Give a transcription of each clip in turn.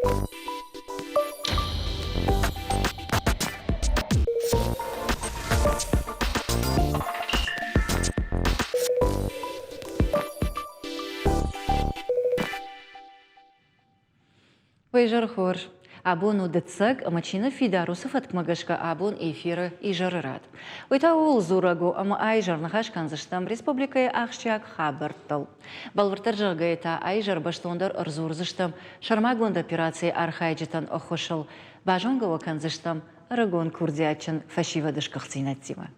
Уе зӕр хорз! Абон у дыццӕг, ӕмӕ чи ныффидар, уыцы фӕткмӕ гӕсгӕ абон эфиры изӕры рад. Уый та ууыл дзурӕг у, ӕмӕ а-изӕр ныхас кӕндзыстӕм республикӕйы ахсджиаг хабӕрттыл. Бӕлвырддӕр зӕгъгӕйӕ та а-изӕр бӕстондӕр ӕрдзурдзыстӕм сӕрмагонд операцийы архайджытӕн ӕххуысыл, базонгӕ уӕ кӕндзыстӕм ӕрыгон курдиатджын фӕсивӕды сгуыхтдзинӕдтимӕ.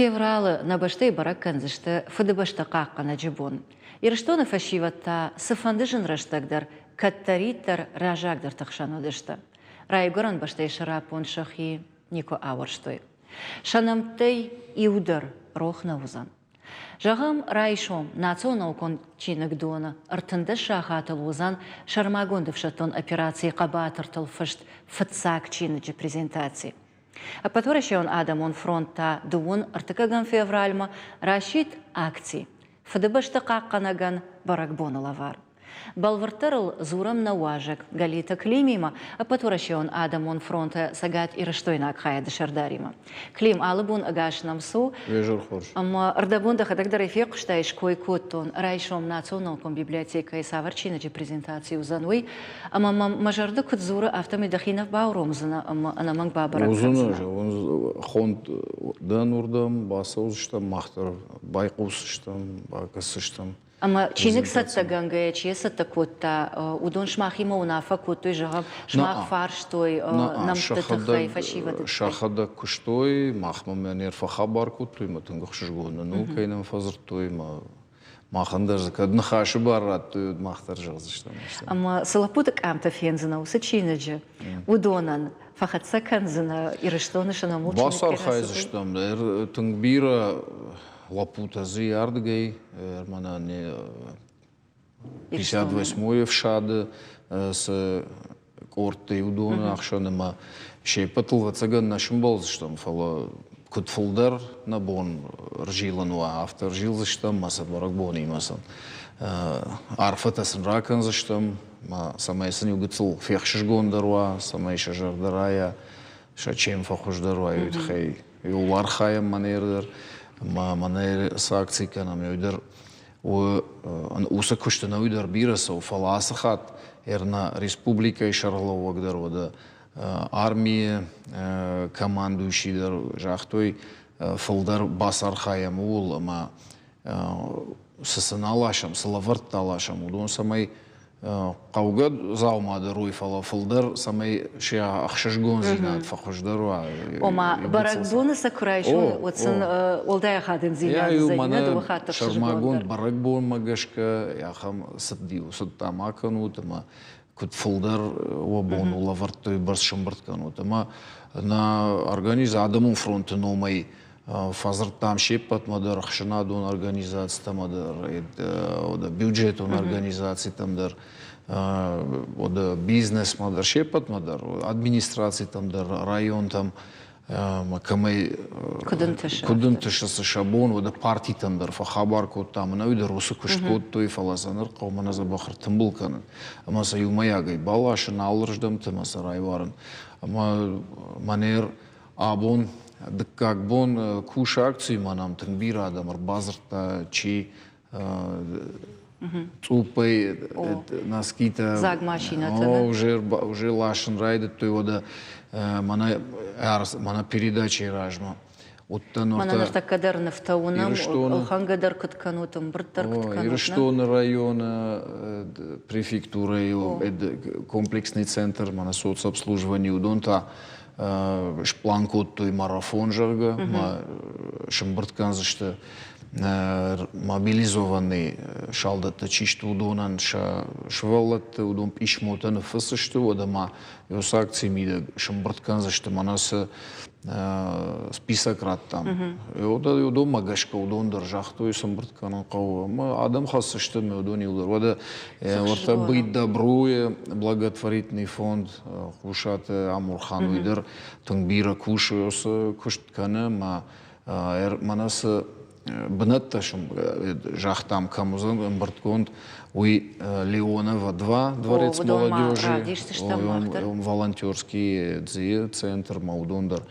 Февралы нӕ бӕстӕйы бӕрӕг кӕндзысты Фыдыбӕстӕ хъахъхъӕнӕджы бон. Ирыстоны фӕсивӕд та цыфӕнды зын рӕстӕг дӕр кӕддӕриддӕр раззагдӕрты хсӕн уыдысты. Райгуырӕн бӕстӕйы сӕраппонд сӕхи никуы ауӕрстой. Сӕ нӕмттӕй иу дӕр рох нӕ уыдзӕн. Зӕгъӕм, райсом национ наукон чиныгдоны 13 сахатыл уыдзӕн сӕрмагонд ӕфсӕддон операцийы хъӕбатыртыл фыст фыццаг чиныджы презентаци. Ӕппӕтуӕрӕсеон адӕмон фронт та дыууын ӕртыккӕгӕм февралмӕ расидт акци Фыдыбӕстӕ хъахъхъӕнӕгӕн бӕрӕгбоны лӕвар. Бӕлвырддӕр ыл дзурӕм нӕ уазӕг Галиты Климимӕ, Ӕппӕтуӕрӕсеон адӕмон фронты Цӕгат Ирыстойнаг хайады сӕрдаримӕ. Клим, алы бон ӕгас нӕм цу. Изӕр хорз. Ӕмӕ ӕрдӕбон дӕхӕдӕг дӕр ӕй фехъуыстай, ской кодтон, райсом национ наукон библиотекӕйы цавӕр чиныджы презентаци уыдзӕн, уый. Ӕмӕ мӕм мӕ зӕрдӕ куыд дзуры, афтӕмӕй дӕхи нӕ бауромдзынӕ ӕмӕ ӕнӕмӕнг бабӕрӕг кӕндзынӕ. Хонд дӕн уырдӕм, бацӕудзыстӕм, мах дӕр байхъусдзыстӕм, бакӕсдзыстӕм. Ӕмӕ чиныг цӕттӕгӕнгӕйӕ чи цӕттӕ кодта, уыдон сымахимӕ уынаффӕ кодтой, зӕгъӕм, сымах фарстой нӕмтты тыххӕй, фӕсивӕды тыххӕй? Сӕхӕдӕг куыстой, махмӕ мӕ не рфӕхабар кодтой, мӕ тынг ӕхсызгон нын у, кӕй нӕм фӕдзырдтой, мӕ махӕн дӕр дзы кӕд ныхасы бар радтой, уӕд мах дӕр зӕгъдзыстӕм. Ӕмӕ цы лӕппуты къамтӕ фендзынӕ уыцы чиныджы, уыдонӕн фӕхӕццӕ кӕндзынӕ Ирыстоны сӕ номыл чиныг Бацархайдзыстӕм. Тынг бирӕ лӕппутӕ дзы ардыгӕй, мӕнӕ не 58-й ӕфсады цы къордтӕй уыдоны ӕхсӕн ӕмӕ се ппӕтыл ӕвӕццӕгӕн нӕ сымбӕлдзыстӕм, фӕлӕ куыд фылдӕр нӕ бон ӕрзилын уа, афтӕ ӕрзилдзыстӕм ӕмӕ сӕ бӕрӕгбонимӕ сын арфӕтӕ сын ракӕндзыстӕм, цӕмӕй сын иу гыццыл фехсызгондӕр уа, цӕмӕй сӕ зӕрдӕ райа, сӕ чем фӕхуыздӕр уа, уый тыххӕй иу архайӕм мӕнӕ дӕр ӕмӕ мӕнӕ цы акци кӕнӕм, уый дӕр уыцы куысты нӕуи дӕр бирӕ цӕуы, фӕлӕ ацы хатт ӕрна республикӕйы сӕргълӕууӕг дӕр уӕдӕ армийы командующий дӕр загътой, фылдӕр бацархайӕм ууыл ӕмӕ цы сын аласӕм, цы лӕвӕрттӕ аласӕм, уыдон цӕмӕй хъӕугӕ дзаума дӕр уый, фӕлӕ фылдӕр, цӕмӕй сӕ ӕхсызгондзинад фӕхуыздӕр уа. Ома, бӕрӕгбоны сӕ куы райсой, уӕд сын уӕлдай ахадындзинад уыдзӕни, нӕ дыууӕ хатты Сӕрмагонд бӕрӕгбонмӕ гӕсгӕ ахӕм цыд-иу цыдтӕ ма кӕнут ӕмӕ куыд фылдӕр уӕ бон у лӕвӕртты бӕрц сӕмбырд кӕнут. Ӕмӕ нӕ организ адӕмон фронты номӕй фӕдзырдтам се ппӕтмӕ дӕр, ӕхсӕнадон организацитӕмӕ дӕр, бюджетон организацитӕм дӕр, бизнесмӕ дӕр, се ппӕтмӕ дӕр, администрацитӕм дӕр, районтӕм, кӕмӕй куыд ӕнтысы цы сӕ бон, уӕдӕ партитӕм дӕр фӕхабар кодтам, ӕнӕуи дӕр уыцы куыст кодтой, фӕлӕ сӕ ныр хъӕумӕ нӕ дзӕбӕх ӕртымбыл кӕнын ӕмӕ сӕ иумӕйагӕй баласын алырздӕмты ӕмӕ сӕ райуарын. Ӕмӕ манер Абон дыккаг бон кусы акцимӕ нӕм тынг бирӕ адӕм ӕрбадзырдта, чи цъуппӕй носкитӕ дзаг машинӕтӕ уже уже ласын райдыдтой, уӕдӕ мӕнӕ мӕнӕ передачӕйы размӕ уыдтӕн. Мӕнӕ ныртӕккӕ дӕр нывтӕ уынӕм, ӕлхӕнгӕ дӕр куыд кӕнут, ӕмбырд дӕр куыд кӕнут. Ирыстоны районы префектурӕйы комплексный центр, мӕнӕ соцобслуживание, уыдон та сплан кодтой марафон, зӕгъгӕ, ма сӕмбырд кӕндзысты мобилизованный салдӕттӕ чи сты, уыдонӕн сӕ сывӕллӕтты, уыдон писмотӕ ныффысдзысты, уӕдӕ ма уыцы акцийы мидӕг сӕмбырд кӕндзысты, мӕнӕ цы список радтам. Уыдонмӕ гӕсгӕ уыдон дӕр загътой, сӕмбырд кӕнын хъӕуы. Ӕмӕ адӕм хӕсдзысты ӕмӕ уыдон иуылдӕр. Уӕдӕ уӕртӕ «Быть добру»-йы благотворительный фонд Хъусаты Амурхан уый дӕр тынг бирӕ кусы, уыцы куыст кӕны ӕмӕ мӕнӕ цы бынӕттӕ загътам, кӕм уыдзӕн ӕмбырдгонд, уый Леонова 2, дворец молодежи, волонтерский дзийы центр, ма уыдон дӕр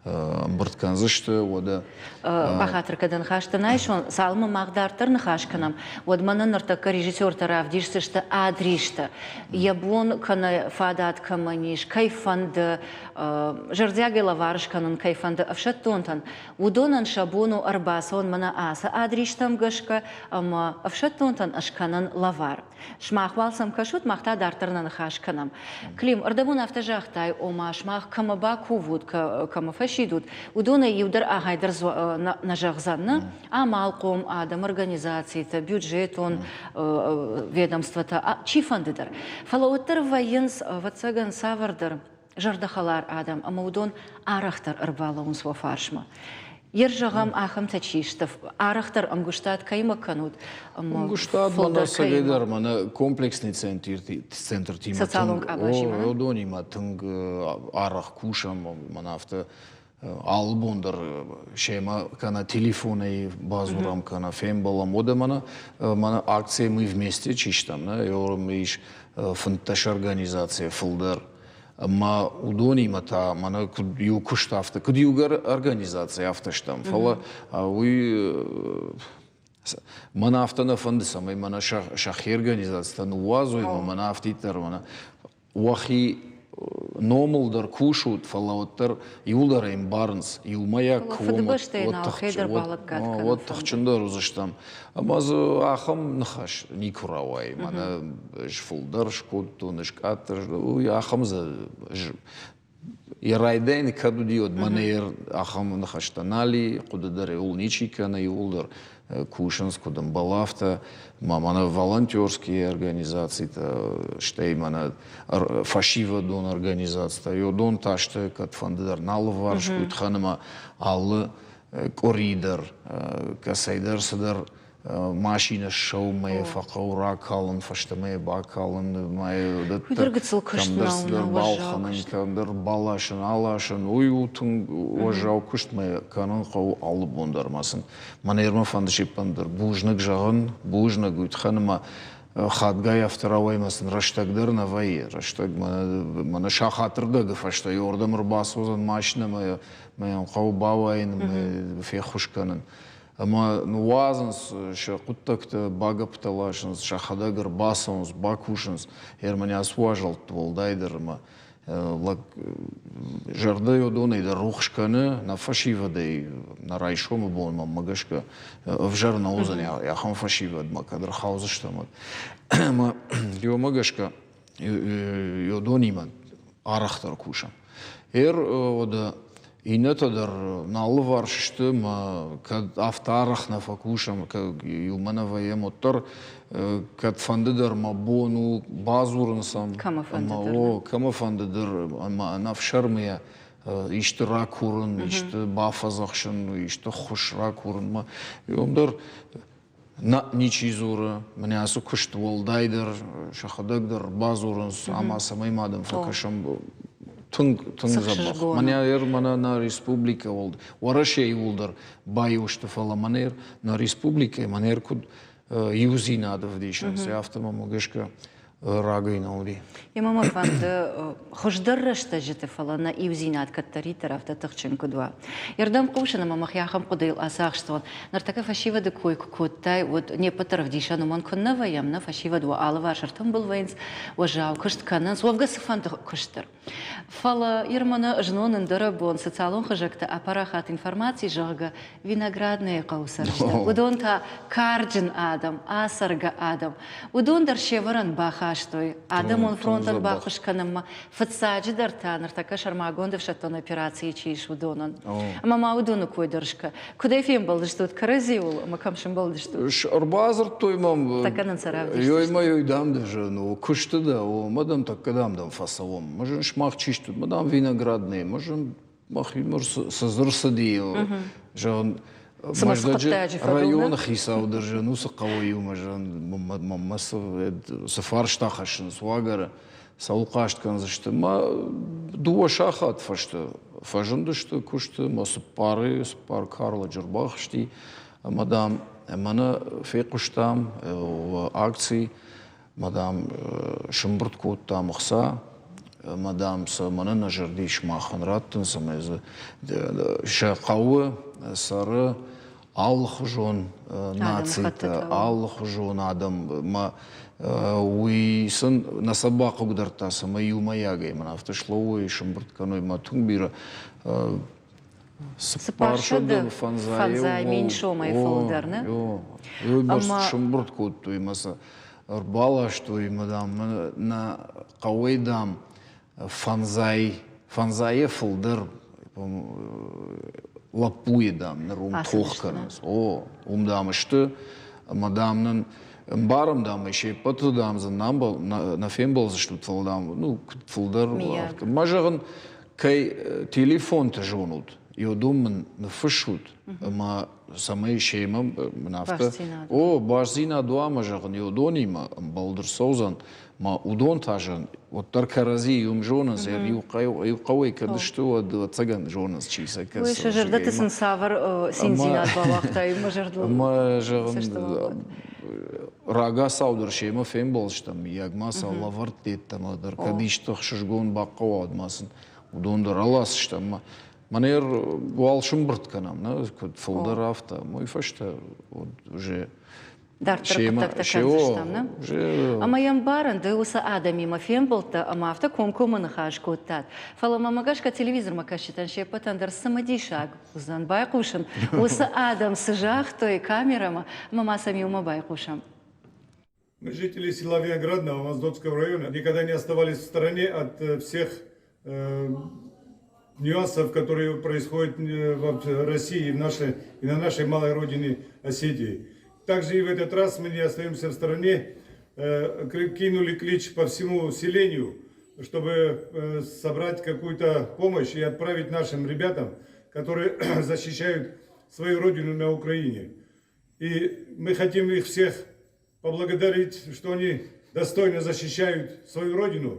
ӕмбырд кӕндзысты, уӕдӕ. Бахатыр кӕд ныхӕстӕ айсон, цалынмӕ мах дарддӕр ныхас кӕнӕм, уӕдмӕ нын ныртӕккӕ режиссертӕ равдисдзысты адристӕ. Йӕ бон кӕнӕ фадат кӕмӕн ис, кӕй фӕнды, зӕрдиагӕй лӕвар скӕнын кӕй фӕнды ӕфсӕддонтӕн, уыдонӕн сӕ бон у ӕрбацӕуын мӕнӕ ацы адристӕм гӕсгӕ ӕмӕ ӕфсӕддонтӕн ӕскӕнын лӕвар. Сымах уал сӕм кӕсут, мах та дарддӕр нӕ ныхас кӕнӕм. Клим, ӕрдӕбон афтӕ загътай, ома сымах кӕмӕ бакувут, кӕмӕ фӕсидут, уыдонӕй иу дӕр ахӕйдӕр нӕ зӕгъдзӕн, нӕ? Амалхъом адӕм, организацитӕ, бюджетон ведомствотӕ, чифӕнды дӕр. Фӕлӕ уӕддӕр вӕййынц, ӕвӕццӕгӕн, цавӕрдӕр зӕрдӕхӕлар адӕм ӕмӕ уыдон арӕхдӕр ӕрбалӕууынц уӕ фарсмӕ. Ер зӕгъӕм, ахӕмтӕ чи сты, арӕхдӕр ӕмгуыстад кӕимӕ кӕнут? Ӕмгуыстад мӕнӕ цӕгӕйдӕр мӕнӕ комплексный центртимӕ социалон къабазимӕ. Уыдонимӕ тынг арӕх кусӕм, мӕнӕ афтӕ алы бон дӕр семӕ кӕнӕ телефонӕй бадзурӕм, кӕнӕ фембӕлӕм. Уӕдӕ мӕнӕ мӕнӕ акцийы мы вместе чи стӕм, нӕ, ис 15 организацийӕ фылдӕр. Ӕмӕ уыдонимӕ та мӕнӕ куыд иу куыст афтӕ, куыд иугӕр организаци афтӕ стӕм, фӕлӕ уый мӕн афтӕ нӕ фӕнды, цӕмӕй мӕнӕ сӕхи организацитӕ ныууадзой, ӕмӕ мӕнӕ афтиддӕр мӕнӕ уӕхи номыл дӕр кусут, фӕлӕ уӕддӕр иуылдӕр ӕмбарынц, иумӕйаг куы уӕм, уӕд тыхджындӕр уыдзыстӕм. Ӕмӕ дзы ахӕм ныхас никуы рауайы. Мӕнӕ ӕз фылдӕр скодтон, ӕз къаддӕр, уый ахӕм дзы йӕ райдайӕны кӕд уыди, уӕд мӕнӕ ахӕм ныхӕстӕ нал и, хъуыды дӕр ыл ничи кӕны, иууылдӕр кусынц, куыд ӕмбӕлы, афтӕ. Ма мӕнӕ волонтерские организацитӕ, стӕй мӕнӕ фӕсивӕдон организацитӕ, уыдон та сты кӕдфӕнды дӕр нал ӕвварс, уый тыххӕн ӕмӕ алы къуыри дӕр кӕцӕйдӕр цыдӕр машинӕ ссӕуы фӕхъӕуы ракалын, фӕстӕмӕ бакалын, кӕмдӕр цыдӕр балхӕнын, кӕмдӕр баласын, аласын. Уый у тынг уӕззау куыстмӕ кӕнын хъӕуы алы бон дӕр ма сын. Мӕнӕ ма фӕнды се ппӕн дӕр бузныг зӕгъын, бузныг, уый тыххӕн ӕмӕ хатгай афтӕ рауайы ӕмӕ сын рӕстӕг дӕр нӕ вӕййы. Рӕстӕг мӕнӕ сахатырдӕгы фӕстӕ иуырдӕм ӕрбацӕудзӕн машинӕмӕ, мӕ йӕм хъӕуы бауайын ӕмӕ феххуыс кӕнын. Ӕмӕ ныууадзынц сӕ хъуыддӕгтӕ, багӕпптӕ ласынц, сӕхӕдӕг ӕрбацӕуынц, бакусынц. Германи ацы уазӕлтты уӕлдайдӕр ӕмӕ лӕг зӕрдӕ уыдонӕй дӕр рухс кӕны, нӕ фӕсивӕдӕй, нӕ райсомы бонмӕ мӕ гӕсгӕ ӕвзӕр нӕ уыдзӕн ахӕм фӕсивӕдмӕ, кӕд ӕрхаудзыстӕм, уӕд. Ӕмӕ уымӕ гӕсгӕ уыдонимӕ арӕхдӕр кусӕм. Эр уӕдӕ иннӕтӕ дӕр нӕ алыварс сты мӕ кӕд афтӕ арӕх нӕ фӕкусӕм, иумӕ нӕ вӕййӕм, уӕддӕр кӕдфӕнды дӕр мӕ бон у бадзурын сӕм. Кӕмӕфӕнды дӕр. О, кӕмӕфӕнды дӕр ӕмӕ ӕнӕфсӕрмыйӕ исты ракурын, исты бафӕдзӕхсын, исты ххуыс ракурынмӕ. Уым дӕр Нӕ, ничи дзуры. Мӕнӕ ацы куыст уӕлдайдӕр сӕхӕдӕг дӕр бадзурынц, ӕмӕ цӕмӕй ма дӕм фӕкӕсӕм. Тынг, тынг дзӕбӕх. Мӕнӕ мӕнӕ нӕ республикӕ Уӕрӕсе иууылдӕр баиу сты, фӕлӕ мӕнӕ нӕ республикӕйы мӕнӕ куыд иудзинад ӕвдисынц, афтӕ мӕм гӕсгӕ рагӕй нӕ уыди. Ӕмӕ мӕ фӕнды хуыздӕр рӕстӕджыты, фӕлӕ нӕ иудзинад кӕддӕриддӕр афтӕ тыхджын куыд уа. Ӕрдӕм хъусын ӕмӕ мӕхи ахӕм хъуыдыйыл ацахстон. Ныртӕккӕ фӕсивӕды кой куы кодтай, уӕд не ппӕт дӕр ӕвдисӕн уымӕн куыннӕ вӕййӕм, нӕ фӕсивӕд уӕ алыварс ӕртымбыл вӕййынц, уӕззау куыст кӕнынц, уӕвгӕ цыфӕнды куыст дӕр. Фӕлӕ Ерманы знон ӕндӕрӕбон социалон хызӕгты апарахат информаци, зӕгъгӕ, Виноградныйы хъӕуы цӕрджытӕ, уыдон та карджын адӕм, ацӕргӕ адӕм. Уыдон дӕр се вӕрӕн бахастой адӕмон фронтӕн баххуыс кӕнынмӕ, фыццаджыдӕр та ныртӕккӕ сӕрмагонд ӕфсӕддон операцийы чи ис, уыдонӕн. Ӕмӕ ма уыдоны кой дӕр скӕ. Куыдӕй фембӕлдыстут кӕрӕдзиуыл ӕмӕ кӕм сӕмбӕлдыстут? Ӕрбадзырдтой мӕм. Тӕккӕ нын сӕ равдисдзысты. Ёй мӕ ёй дам дӕ ну, куысты дӕ, о, мӕ дам тӕккӕ дам дӕм фӕцӕуӕм. Мӕ сымах чи стут? Мӕ дам виноградные. Мӕ мӕхимӕ цы дзы рцыди, зӕгъын, Мӕздӕджы районы хицау дӕр зӕгъын, уыцы хъӕуы иумӕ зӕгъын, мӕнмӕ цы фарста хӕссынц уагӕры, цӕуыл хъаст кӕндзысты. Мӕ дыууӕ сахат фӕстӕ фӕзындысты куысты, мӕ цыппары цыппар карлӕджы ӕрбахызти. Ӕмӕ, дам, мӕнӕ фехъуыстам акци, мӕ, дам, сымбырд кодтам ӕхца, ӕмӕ, дам, сӕ мӕнӕ нӕ зӕрды ис махӕн раттын, цӕмӕй дзы сӕ хъӕуы цӕры алыхуызон нацитӕ, алыхуызон адӕм. Мӕ уый сын нӕ сӕ бахъыгдардта, цӕмӕй иумӕйагӕй мӕн афтӕ слӕууой, сымбырд кӕной мӕ тынг бирӕ 400 фӕндзай мин сомӕй фылдӕр, нӕ? Уый сымбырд кодтой мӕ сӕ ӕрбаластой мӕ, дам, нӕ хъӕуӕй, дам, фӕндзай, фӕндзайӕ фылдӕр лӕппуйы, дам, ныр уым тох кӕнынц. О, уым, дам, сты, ӕмӕ, дам, нын ӕмбарӕм, дам, ӕй се ппӕты, дам, дзы нӕ фембӕлдзыстут, фӕлӕ, дам, ну, куыд фылдӕр, афтӕ. Мӕ зӕгъын, кӕй телефонты зонут, уыдон мын ныффыссут, ӕмӕ цӕмӕй семӕ мын афтӕ, о, бастдзинад уа, ӕмӕ зӕгъын, уыдонимӕ ӕмбӕлд ӕрцӕудзӕн, ма уыдон та зӕгъын, уӕддӕр кӕрӕдзи уым зонынц, иу хъӕуӕй кӕд сты, уӕд ӕцӕгӕн зонынц, чи сӕ кӕцы. Уый сӕ зӕрдӕты сын цавӕр циндзинад бауагътай, мӕ зӕрдыл. Ӕмӕ зӕгъын, рагацау дӕр семӕ фембӕлдыстӕм, мыййаг ма сӕ лӕвӕртты йеддӕмӕ дӕр кӕд исты ӕхсызгон бахъӕуа, уӕд ма сын уыдон дӕр аласдзыстӕм. Мӕнӕ уал сымбырд кӕнӕм, нӕ, куыд фылдӕр, афтӕ. Уый фӕстӕ уже дарддӕр хъуыддӕгтӕ кӕндзыстӕм, нӕ? Ӕмӕ йӕм барын, ды уыцы адӕмимӕ фембӕлдтӕ ӕмӕ афтӕ комкоммӕ ныхас кодтат. Фӕлӕ мӕмӕ гӕсгӕ телевизормӕ кӕсджытӕн се ппӕтӕн дӕр цымыдисаг уыдзӕн байхъусын, уыцы адӕм цы загътой камерӕмӕ, ӕмӕ ма сӕм иумӕ байхъусӕм. Мы, жители села Виноградного Моздокского района, никогда не оставались в стороне от всех нюансов, которые происходят в России и, в нашей, и на нашей малой родине Осетии. Также и в этот раз мы не остаемся в стороне, кинули клич по всему селению, чтобы собрать какую-то помощь и отправить нашим ребятам, которые защищают свою родину на Украине. И мы хотим их всех поблагодарить, что они достойно защищают свою родину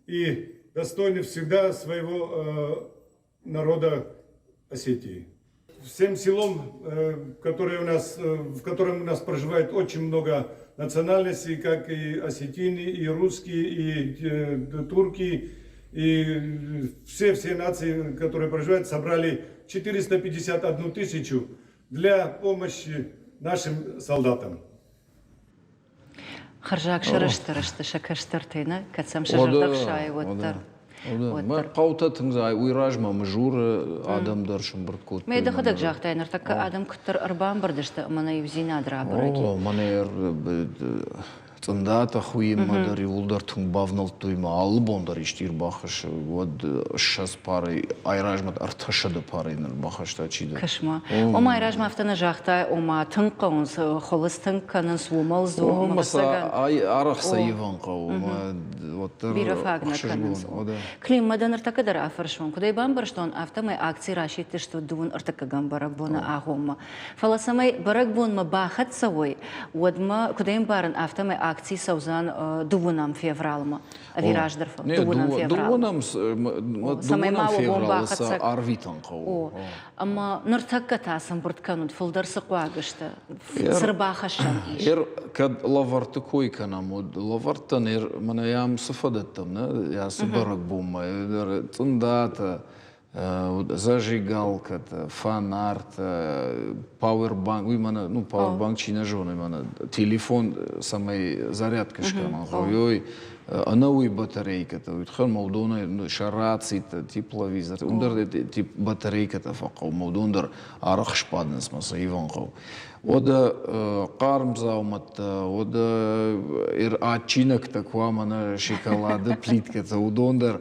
и достойны всегда своего народа Осетии. Всем селом, которое у нас, в котором у нас проживает очень много национальностей, как и осетины, и русские, и турки, и все-все нации, которые проживают, собрали 451 тысячу для помощи нашим солдатам. Хӕрзаг сӕрыстыр сты сӕ кӕстӕртӕй, нӕ? Кӕд сӕм сӕ зӕрдӕ хсайы, уӕддӕр. Мӕ хъӕутӕ тынг уый размӕ Мызуры адӕм дӕр сымбырд кодтой. Мӕ дӕхӕдӕг загътай, ныртӕккӕ адӕм куыддӕр ӕрбамбырд сты ӕмӕ нӕ иудзинад рабӕрӕг и. О, мӕнӕ цъындатӕ хуыйынмӕ дӕр иууылдӕр тынг бавнӕлдтой ӕмӕ алы бон дӕр исты ӕрбахӕссы, уӕд 20 парӕй, айразмӕ 300 парӕй ныр бахаста чидӕр. Кӕс-ма. Ома айразмӕ афтӕ нӕ загътай, ома тынг хъӕуынц, хуылыдз тынг кӕнынц, уымӕл дзу, ӕмӕ сӕ арӕх сӕ ивын хъӕуы, уӕддӕр Бирӕ фаг нӕ кӕнынц. Клим, мӕ дӕ ныртӕккӕ дӕр афӕрсон, куыд ӕй бамбӕрстон, афтӕмӕй акци расидтысты дыууын ӕртыккӕгӕм бӕрӕгбоны агъоммӕ. Фӕлӕ цӕмӕй бӕрӕгбонмӕ бахӕццӕ уой, уӕдмӕ, куыд ӕй ӕмбарын, афтӕмӕй акци цӕудзӕн дыууынӕм февралмӕ. Ӕви раздӕр дыууынӕм февралмӕ. Цӕмӕй ма уӕ бон бахӕццӕ арвитын хъӕуы. О, ӕмӕ ныртӕккӕ та цы ӕмбырд кӕнут, фылдӕр цы хъуаг сты, цы рбахӕссӕн ис? Кӕд лӕвӕртты кой кӕнӕм, уӕд лӕвӕрттӕн мӕнӕ йӕм цы фӕдӕттӕм, нӕ, ацы бӕрӕгбонмӕ, цъындатӕ, зажигалкӕтӕ, фонартӕ, пауэрбанк, уый мӕнӕ, ну, пауэрбанк чи нӕ зоны, мӕнӕ телефон цӕмӕй зарядкӕ скӕнӕн хъӕуы, ӕнӕуый батарейкӕтӕ, уый тыххӕй ма уыдонӕй сӕ рацитӕ, тепловизортӕ, уым дӕр батарейкӕтӕ фӕхъӕуы, ма уыдон дӕр арӕх сбадынц, ма сӕ ивын хъӕуы. Уӕдӕ хъарм дзаумӕттӕ, уӕдӕ адджинӕгтӕ куы уа мӕнӕ шоколады плиткӕтӕ, уыдон дӕр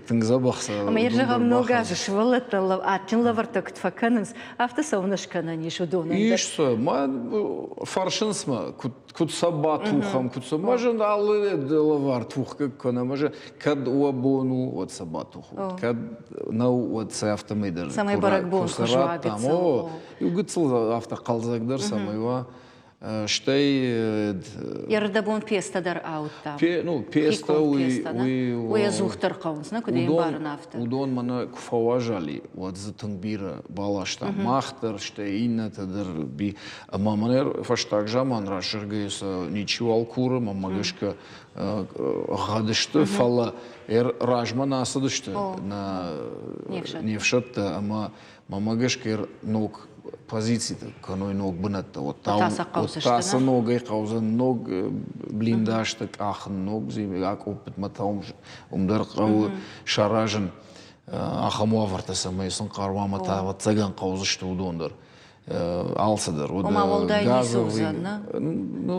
тынг дзӕбӕх сӕ. Ӕмӕ йӕ зӕгъӕм, ног азы сывӕллӕттӕ адджын лӕвӕрттӕ куыд фӕкӕнынц, афтӕ цӕуылнӕ скӕнӕн ис уыдонӕн дӕр? Ис сӕ. Мӕ фӕрсынц мӕ, куыд сӕ батухӕм, куыд сӕ. Мӕ зын алы лӕвар тухгӕ кӕнӕм. Мӕ кӕд уӕ бон у, уӕд сӕ батухут. Кӕд нӕу, уӕд сӕ афтӕмӕй дӕр. Цӕмӕй бӕрӕгбон хуыз уа гыццыл. Иу гыццыл афтӕ хъӕлдзӕгдӕр цӕмӕй уа. Стӕй Ӕрдӕбон пьестӕ дӕр ауыдтам. Ну, пьестӕ уый уый уый ӕдзухдӕр хъӕуынц, нӕ куыд ӕмбарын афтӕ. Уыдон мӕнӕ куы фӕуазали, уӕд дзы тынг бирӕ баластам. Мах дӕр, стӕй иннӕтӕ дӕр. Ӕмӕ мӕнӕ фӕстаг заман раззӕгӕй сӕ ничиуал куры, мӕнмӕ гӕсгӕ гъӕд сты, фӕлӕ размӕ нӕ ацыдысты нӕ не фсӕдтӕ ӕмӕ Мӕнмӕ гӕсгӕ ног позицитӕ кӕной ног бынӕттӕ, уӕд та сӕ ногӕй хъӕудзӕн ног блиндажтӕ къахын, ног акъоппытмӕ та уым дӕр хъӕуы саразын ахӕм уавӕртӕ, цӕмӕй сын хъару ӕмӕ та ӕвӕццӕгӕн хъӕудзысты уыдон дӕр. Алцыдӕр. Ома уӕлдай ницы уыдзӕн, нӕ? Ну,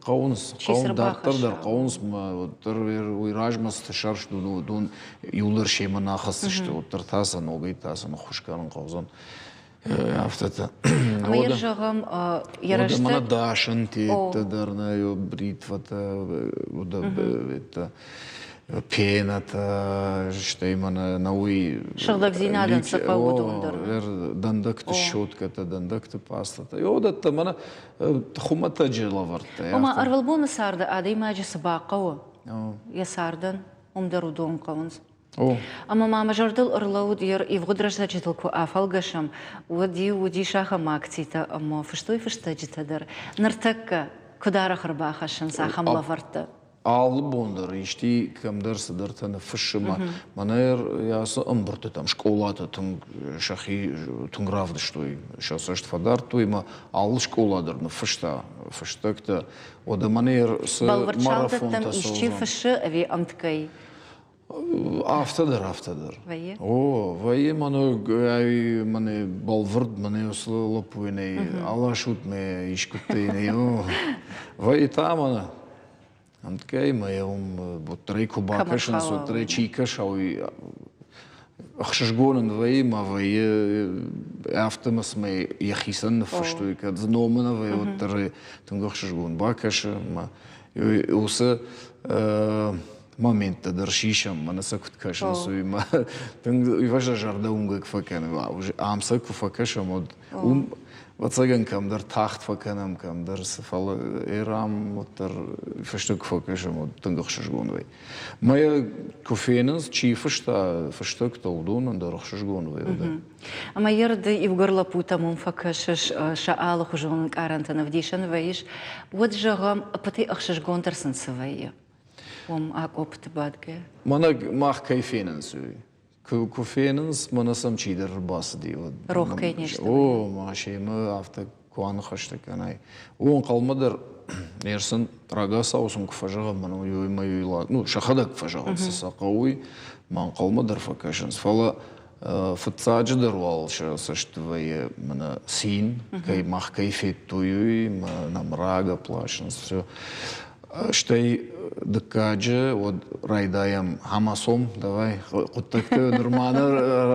хъӕуынц, хъӕуын дарддӕр дӕр хъӕуынц, уӕддӕр уый размӕ цы сӕрст уыдон иуылдӕр семӕ нӕ хӕцдзысты, уӕддӕр та сӕ ногӕй та сын ӕххуыс кӕнын хъӕудзӕн. Афтӕтӕ. Ӕмӕ йӕ зӕгъӕм, йӕ рӕстӕг... Мӕнӕ дасынтӕ дӕр нӕ, бритвӕтӕ, пенӕтӕ, стӕй мӕнӕ науи... Сыгъдӕгдзинадӕн цы хъӕуы, уыдон дӕр. Дӕндӕгты щеткӕтӕ, дӕндӕгты пастӕтӕ. Уыдӕттӕ мӕнӕ хуымӕтӕджы лӕвӕрттӕ. Ома ӕрвылбоны царды адӕймаджы цы бахъӕуы йӕ цардӕн, уым дӕр уыдон хъӕуынц. Ӕмӕ ма мӕ зӕрдыл ӕрлӕууыд, ивгъуыд рӕстӕджытыл куы афӕлгӕсӕм, уӕд-иу уыдис ахӕм акцитӕ ӕмӕ фыстой фыстӕджытӕ дӕр. Ныртӕккӕ куыд арӕх ӕрбахӕссынц ахӕм лӕвӕрттӕ? Алы бон дӕр исти кӕмдӕр цыдӕртӕ ныффыссы. Мӕнӕ ацы ӕмбырдтытӕм скъолатӕ тынг сӕхи тынг равдыстой, сӕ цӕст фӕдардтой ӕмӕ алы скъола дӕр ныффыста фыстӕгтӕ. Уӕдӕ мӕнӕ цы Бӕлвырд салдӕттӕм исчи фыссы ӕви ӕмткӕй? Афтӕ дӕр, афтӕ дӕр. Вӕййы? О, вӕййы мӕнӕ мӕнӕ бӕлвырд мӕнӕ уыцы лӕппуйы аласут мӕ искуыдтӕй нӕ. Вӕййы та мӕнӕ ӕмткӕй мӕ уым уӕддӕр куы бакӕсынц, уӕддӕр чи кӕса, уый ӕхсызгон ын вӕййы ма вӕййы афтӕ ма цыма йӕхицӕн ныффыстой, кӕд дзы номы нӕ вӕййы, уӕддӕр тынг ӕхсызгон бакӕсы ӕмӕ уыцы моменттӕ дӕр сисӕм, мӕнӕ сӕ куыд кӕсынц, уый мӕ тынг уый фӕстӕ зӕрдӕуынгӕг фӕкӕны. Ам сӕ куы фӕкӕсӕм, уӕд уым ӕвӕццӕгӕн кӕмдӕр тагъд фӕкӕнӕм, кӕмдӕр цы, фӕлӕ ам уӕддӕр фӕстӕ куы фӕкӕсӕм, уӕд тынг ӕхсызгон вӕййы. Мӕ куы фенынц, чи фыста фыстӕгтӕ, уыдонӕн дӕр ӕхсызгон вӕййы. Ӕмӕ йе рды иугӕр лӕппутӕм уым фӕкӕсыс, сӕ алыхуызон ӕнкъарӕнтӕн ӕвдисӕн вӕййыс, уӕд, зӕгъӕм, ӕппӕтӕй ӕхсызгондӕр сын цы вӕййы? Уым акъоппыты бадгӕ. Мӕнӕ мах кӕй фенынц, уый. Куы фенынц, мӕнӕ сӕм чидӕр ӕрбацыди, уӕд. Рох кӕй не сты. О, ма семӕ афтӕ куы аныхӕстӕ кӕнай. О, ӕнхъӕлмӕ дӕр не рцын рагацау сын куы фӕзӕгъӕм, мӕнӕ уый мӕ уый ну, сӕхӕдӕг фӕзӕгъынц, цы сӕ хъӕуы, уый, ма ӕнхъӕлмӕ дӕр фӕкӕсынц. Фӕлӕ фыццаджыдӕр уал сӕ цӕсты вӕййы мӕнӕ цин, кӕй мах кӕй федтой, уый, нӕм рагӕпп ласынц. Стӕй дыккаджы уӕд райдайӕм ӕмӕ давай хъуыддӕгты нырма нӕ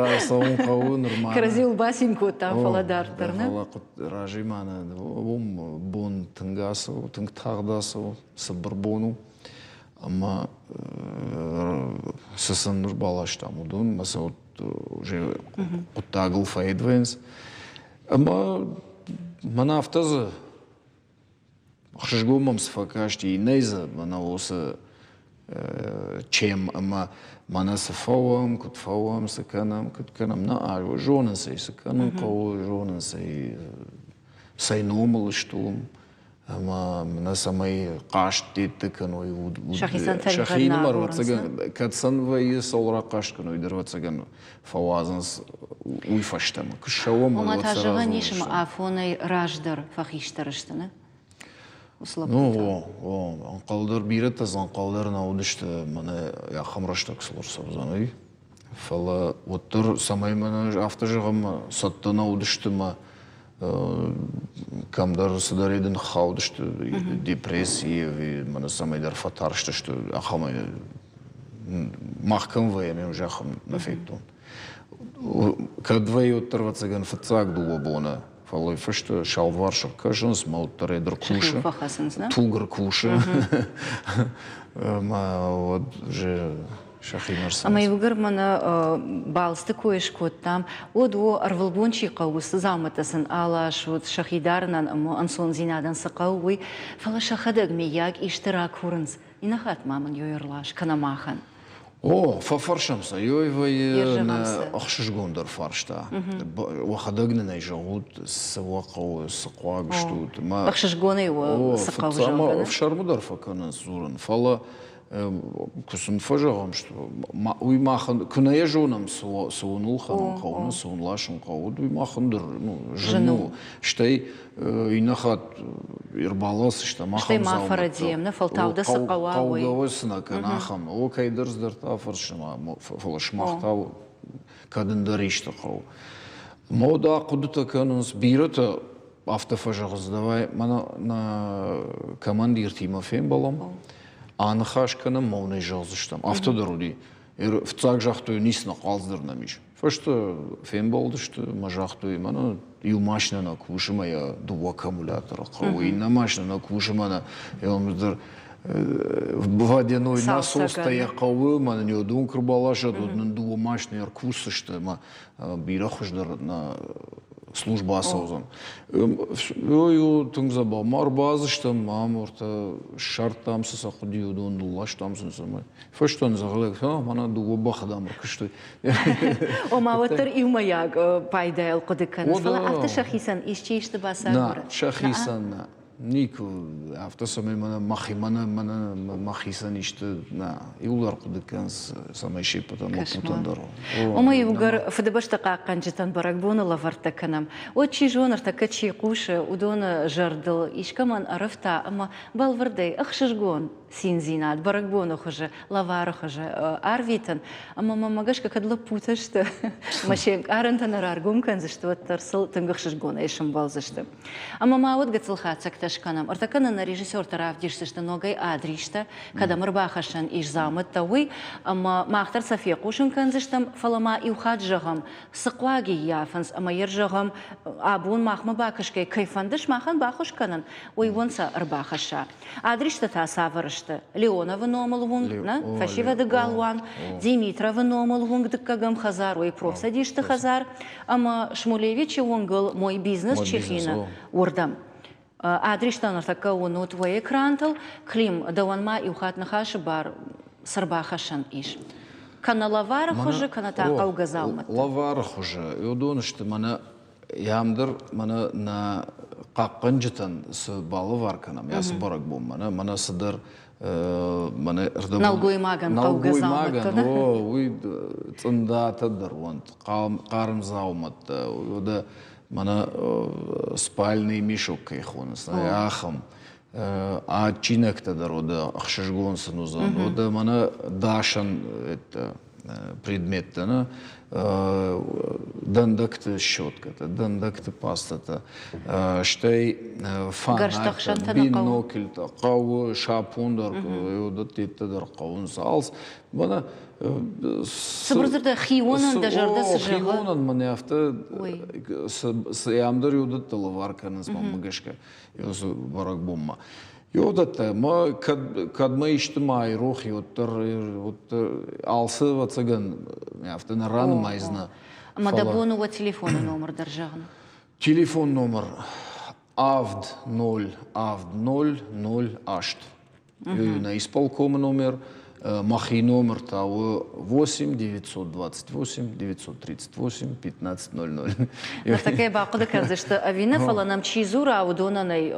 рацӕуын хъӕуы, нырма. Кӕрӕдзиуыл бацин кодтам, фӕлӕ дарддӕр нӕ. Фӕлӕ разӕй ма нӕ уым бон тынг ацӕуы, тынг тагъд ацӕуы, цыбыр бон у. Ӕмӕ цы сын ӕрбаластам, уыдон мӕ сӕ уже хъуыддагыл фӕедвӕйынц. Ӕмӕ мӕн афтӕ дзы ӕхсызгон мӕм цы фӕкасти, нӕй дзы мӕнӕ уыцы чем ӕмӕ мӕнӕ цы фӕуӕм, куыд фӕуӕм, цы кӕнӕм, куыд кӕнӕм. Нӕ, зонынц ӕй, цы кӕнын хъӕуы, зонынц ӕй, цӕй номыл сты уым. Ӕмӕ нӕ цӕмӕй хъаст дедты кӕной, сӕхицӕн тӕригъӕд нӕ агурынц. Кӕд сын вӕййы, цӕуыл рахъаст кӕной, дӕр ӕвӕццӕгӕн фӕуадзынц уый фӕстӕмӕ. Куы ссӕуӕм, Ома та зӕгъӕн ис, ӕмӕ афонӕй раздӕр фӕхистӕр сты, нӕ? Ну, о, о, ӕнхъӕл дӕр бирӕтӕ дзы ӕнхъӕл дӕр нӕ уыдысты, мӕнӕ ахӕм рӕстӕг сыл ӕрцӕудзӕн, уый. Фӕлӕ уӕддӕр, цӕмӕй мӕнӕ афтӕ зӕгъӕм, цӕттӕ нӕ уыдысты мӕ кӕмдӕр цыдӕр ныххаудысты, депресси ӕви мӕнӕ цӕмӕйдӕр фӕтарстысты, ахӕмӕй мах кӕм вӕййӕм, ме зӕххӕм нӕ федтон. Кӕд вӕййы, уӕддӕр, ӕвӕццӕгӕн, фыццаг дыууӕ боны, фӕлӕ фӕстӕ салварс ӕркӕсынц, мӕ уӕддӕр ӕркусы, туг ӕркусы, ӕмӕ уӕд уже. Сӕхимӕ рцӕуынц. Ӕмӕ иугӕр мӕнӕ балцты кой скодтам, уӕд о, ӕрвылбон чи хъӕуы, уыцы дзаумӕттӕ сын аласут, сӕхи дарынӕн ӕмӕ ӕнцондзинадӕн цы хъӕуы, уый, фӕлӕ сӕхӕдӕг, миййаг, исты ракурынц. Иннӕ хатт ма мын ёй ӕрлас, кӕнӕ махӕн. О, фӕфӕрсӕм сӕ. Ёй вӕййы нӕ ӕхсызгондӕр фарста. Уӕхӕдӕг нын ӕй зӕгъут, цы уӕ хъӕуы, цы хъуаг стут. Ӕхсызгонӕй уӕ цы хъӕуы зӕгъгӕ. Ӕфсӕрмы дӕр фӕкӕнынц дзурын, фӕлӕ куы сын фӕзӕгъӕм, уый махӕн куы нӕ йӕ зонӕм, цы уын ӕлхӕнын хъӕуы, цы уын ласын хъӕуы, уый махӕн дӕр зын у. Стӕй иннӕ хатт ӕрбаласдзыстӕм ахӕм Стӕй ма фӕрӕдийӕм, нӕ фӕлтау дӕ цы хъӕуа, уый. Хъӕугӕ цы нӕ кӕна, ахӕм. О, кӕйдӕр цыдӕртӕ афӕрсӕм, фӕлӕ сымах та кӕд ӕндӕр исты хъӕуы. Мод ахъуыдытӕ кӕнынц, бирӕтӕ афтӕ фӕзӕгъынц, давай мӕнӕ нӕ командиртимӕ фембӕлӕм, аныхас кӕнӕм, мӕ уын ӕй зӕгъдзыстӕм. Афтӕ дӕр уыди. Фыццаг загътой, ницы нӕ хъуалц дӕр нӕм ис. Фӕстӕ фембӕлдысты мӕ загътой, мӕнӕ иу машинӕ нӕ кусы мӕ йӕ дыууӕ аккумуляторы хъӕуы, иннӕ машинӕ нӕ кусы мӕнӕ дӕр водяной насостӕ йӕ хъӕуы, мӕнӕ не дон куы рбаласӕд, уӕд нын дыууӕ машинӕ ӕркусдзысты ӕмӕ бирӕ хуыздӕр нӕ службӕ ацӕудзӕн. Ой, тынг дзӕбӕх. Ма ӕрбадзыстӕм, ам уӕртӕ ссардтам, цы сӕ хъуыди, уыдон нылластам сын цӕмӕй. Фӕстӕн зӕгълӕг, мӕнӕ дыууӕ бӕхы дам ӕркуыстой. Ома, уӕддӕр иумӕйаг пайдайыл хъуыды кӕнынц, фӕлӕ афтӕ сӕхицӕн исчи исты бацагуры? Нӕ, сӕхицӕн нӕ. Никуы афтӕ, цӕмӕй мӕнӕ мӕхи, мӕнӕ, мӕнӕ мӕхицӕн исты нӕ, иуылдӕр хъуыды кӕнынц, цӕмӕй се ппӕтӕн лӕппутӕн дӕр. Ома, иугӕр Фыдыбӕстӕ хъахъхъӕнджытӕн бӕрӕгбоны лӕвӕрттӕ кӕнӕм, уӕд чи зоны, ӕртӕккӕ чи хъусы, уыдоны зӕрдыл искӕмӕн ӕрӕфта ӕмӕ бӕлвырдӕй ӕхсызгон циндзинад бӕрӕгбоны хуызы, лӕвары хуызы арвитын. Ӕмӕ мӕмӕ гӕсгӕ кӕд лӕппутӕ сты, ӕмӕ се нкъарӕнтӕ нӕ раргом кӕндзысты, уӕддӕр сыл тынг ӕхсызгонӕй сӕмбӕлдзысты. Ӕмӕ ма уӕд гыццыл хатдзӕгтӕ скӕнӕм. Ӕртӕккӕ нын нӕ режиссертӕ равдисдзысты ногӕй адристӕ, кӕдӕм ӕрбахӕссӕн ис дзаумӕттӕ, уый. Ӕмӕ мах дӕр сӕ фехъусын кӕндзыстӕм, фӕлӕ ма иу хатт зӕгъӕм, цы хъуаг ӕййафынц ӕмӕ йӕ зӕгъӕм, абон махмӕ бакӕсгӕ кӕй фӕнды сымахӕн баххуыс кӕнын, уый уын сӕ ӕрбахӕсса. Адристӕ та цавӕр сты? Леоновы номыл уынг, нӕ? Фӕсивӕды галуан, Димитровы номыл уынг дыккӕгӕм хӕдзар, уый профцӕдисты хӕдзар, ӕмӕ Шмулевичы уынгыл Мой бизнес чи хины, уырдӕм. Адристӕ ныртӕккӕ уынут уӕ экрантыл. Клим, дӕуӕн ма иу хатт ныхасы бар цы рбахӕссӕн ис? Кӕнӕ лӕвары хуызы, кӕнӕ та хъӕугӕ дзаумӕтты? Лӕвары хуызы. Уыдон сты мӕнӕ Ам дӕр мӕнӕ нӕ хъахъхъӕнджытӕн цы балӕвар кӕнӕм, ацы бӕрӕгбон мӕнӕ, мӕнӕ цыдӕр мӕнӕ Нӕлгоймагӕн хъӕугӕ дзаумӕттӕ. О, уый цъындатӕ дӕр уӕнт, хъарм дзаумӕттӕ, уӕдӕ мӕнӕ спальный мешок кӕй хонынц, ахӕм. Адджинӕгтӕ дӕр уӕдӕ ӕхсызгон сын уыдзӕн. Уӕдӕ мӕнӕ дасӕн предметтӕ, нӕ дӕндӕгты щеткӕтӕ, дӕндӕгты пастӕтӕ, стӕй фонарьтӕ, бинокльтӕ, хъӕуы сапон дӕр, уыдӕттӕ дӕр хъӕуынц. Алц мӕнӕ Цыбыр дзырдӕй хионӕн дӕ зӕрдӕ цы зӕгъы? Хионӕн мӕнӕ афтӕ цы ам дӕр уыдӕттӕ лӕвар кӕнынц мӕнмӕ гӕсгӕ. Уыцы бӕрӕгбонмӕ. Уыдӕттӕ ма кӕд, кӕд ма исты ма айрох, уӕддӕр, уӕддӕр алцы, ӕвӕццӕгӕн, афтӕ нӕ ранымайдзынӕ. Ӕмӕ дӕ бон у уӕ телефоны номыр дӕр зӕгъын? Телефон номыр 7 0 7 0 0 8. На исполкомы номер, мӕхи номыр та у 8 928 938 1500. Ныртӕккӕ бахъуыды кӕндзысты ӕви нӕ, фӕлӕ нӕм чи дзура, уыдонӕн ӕй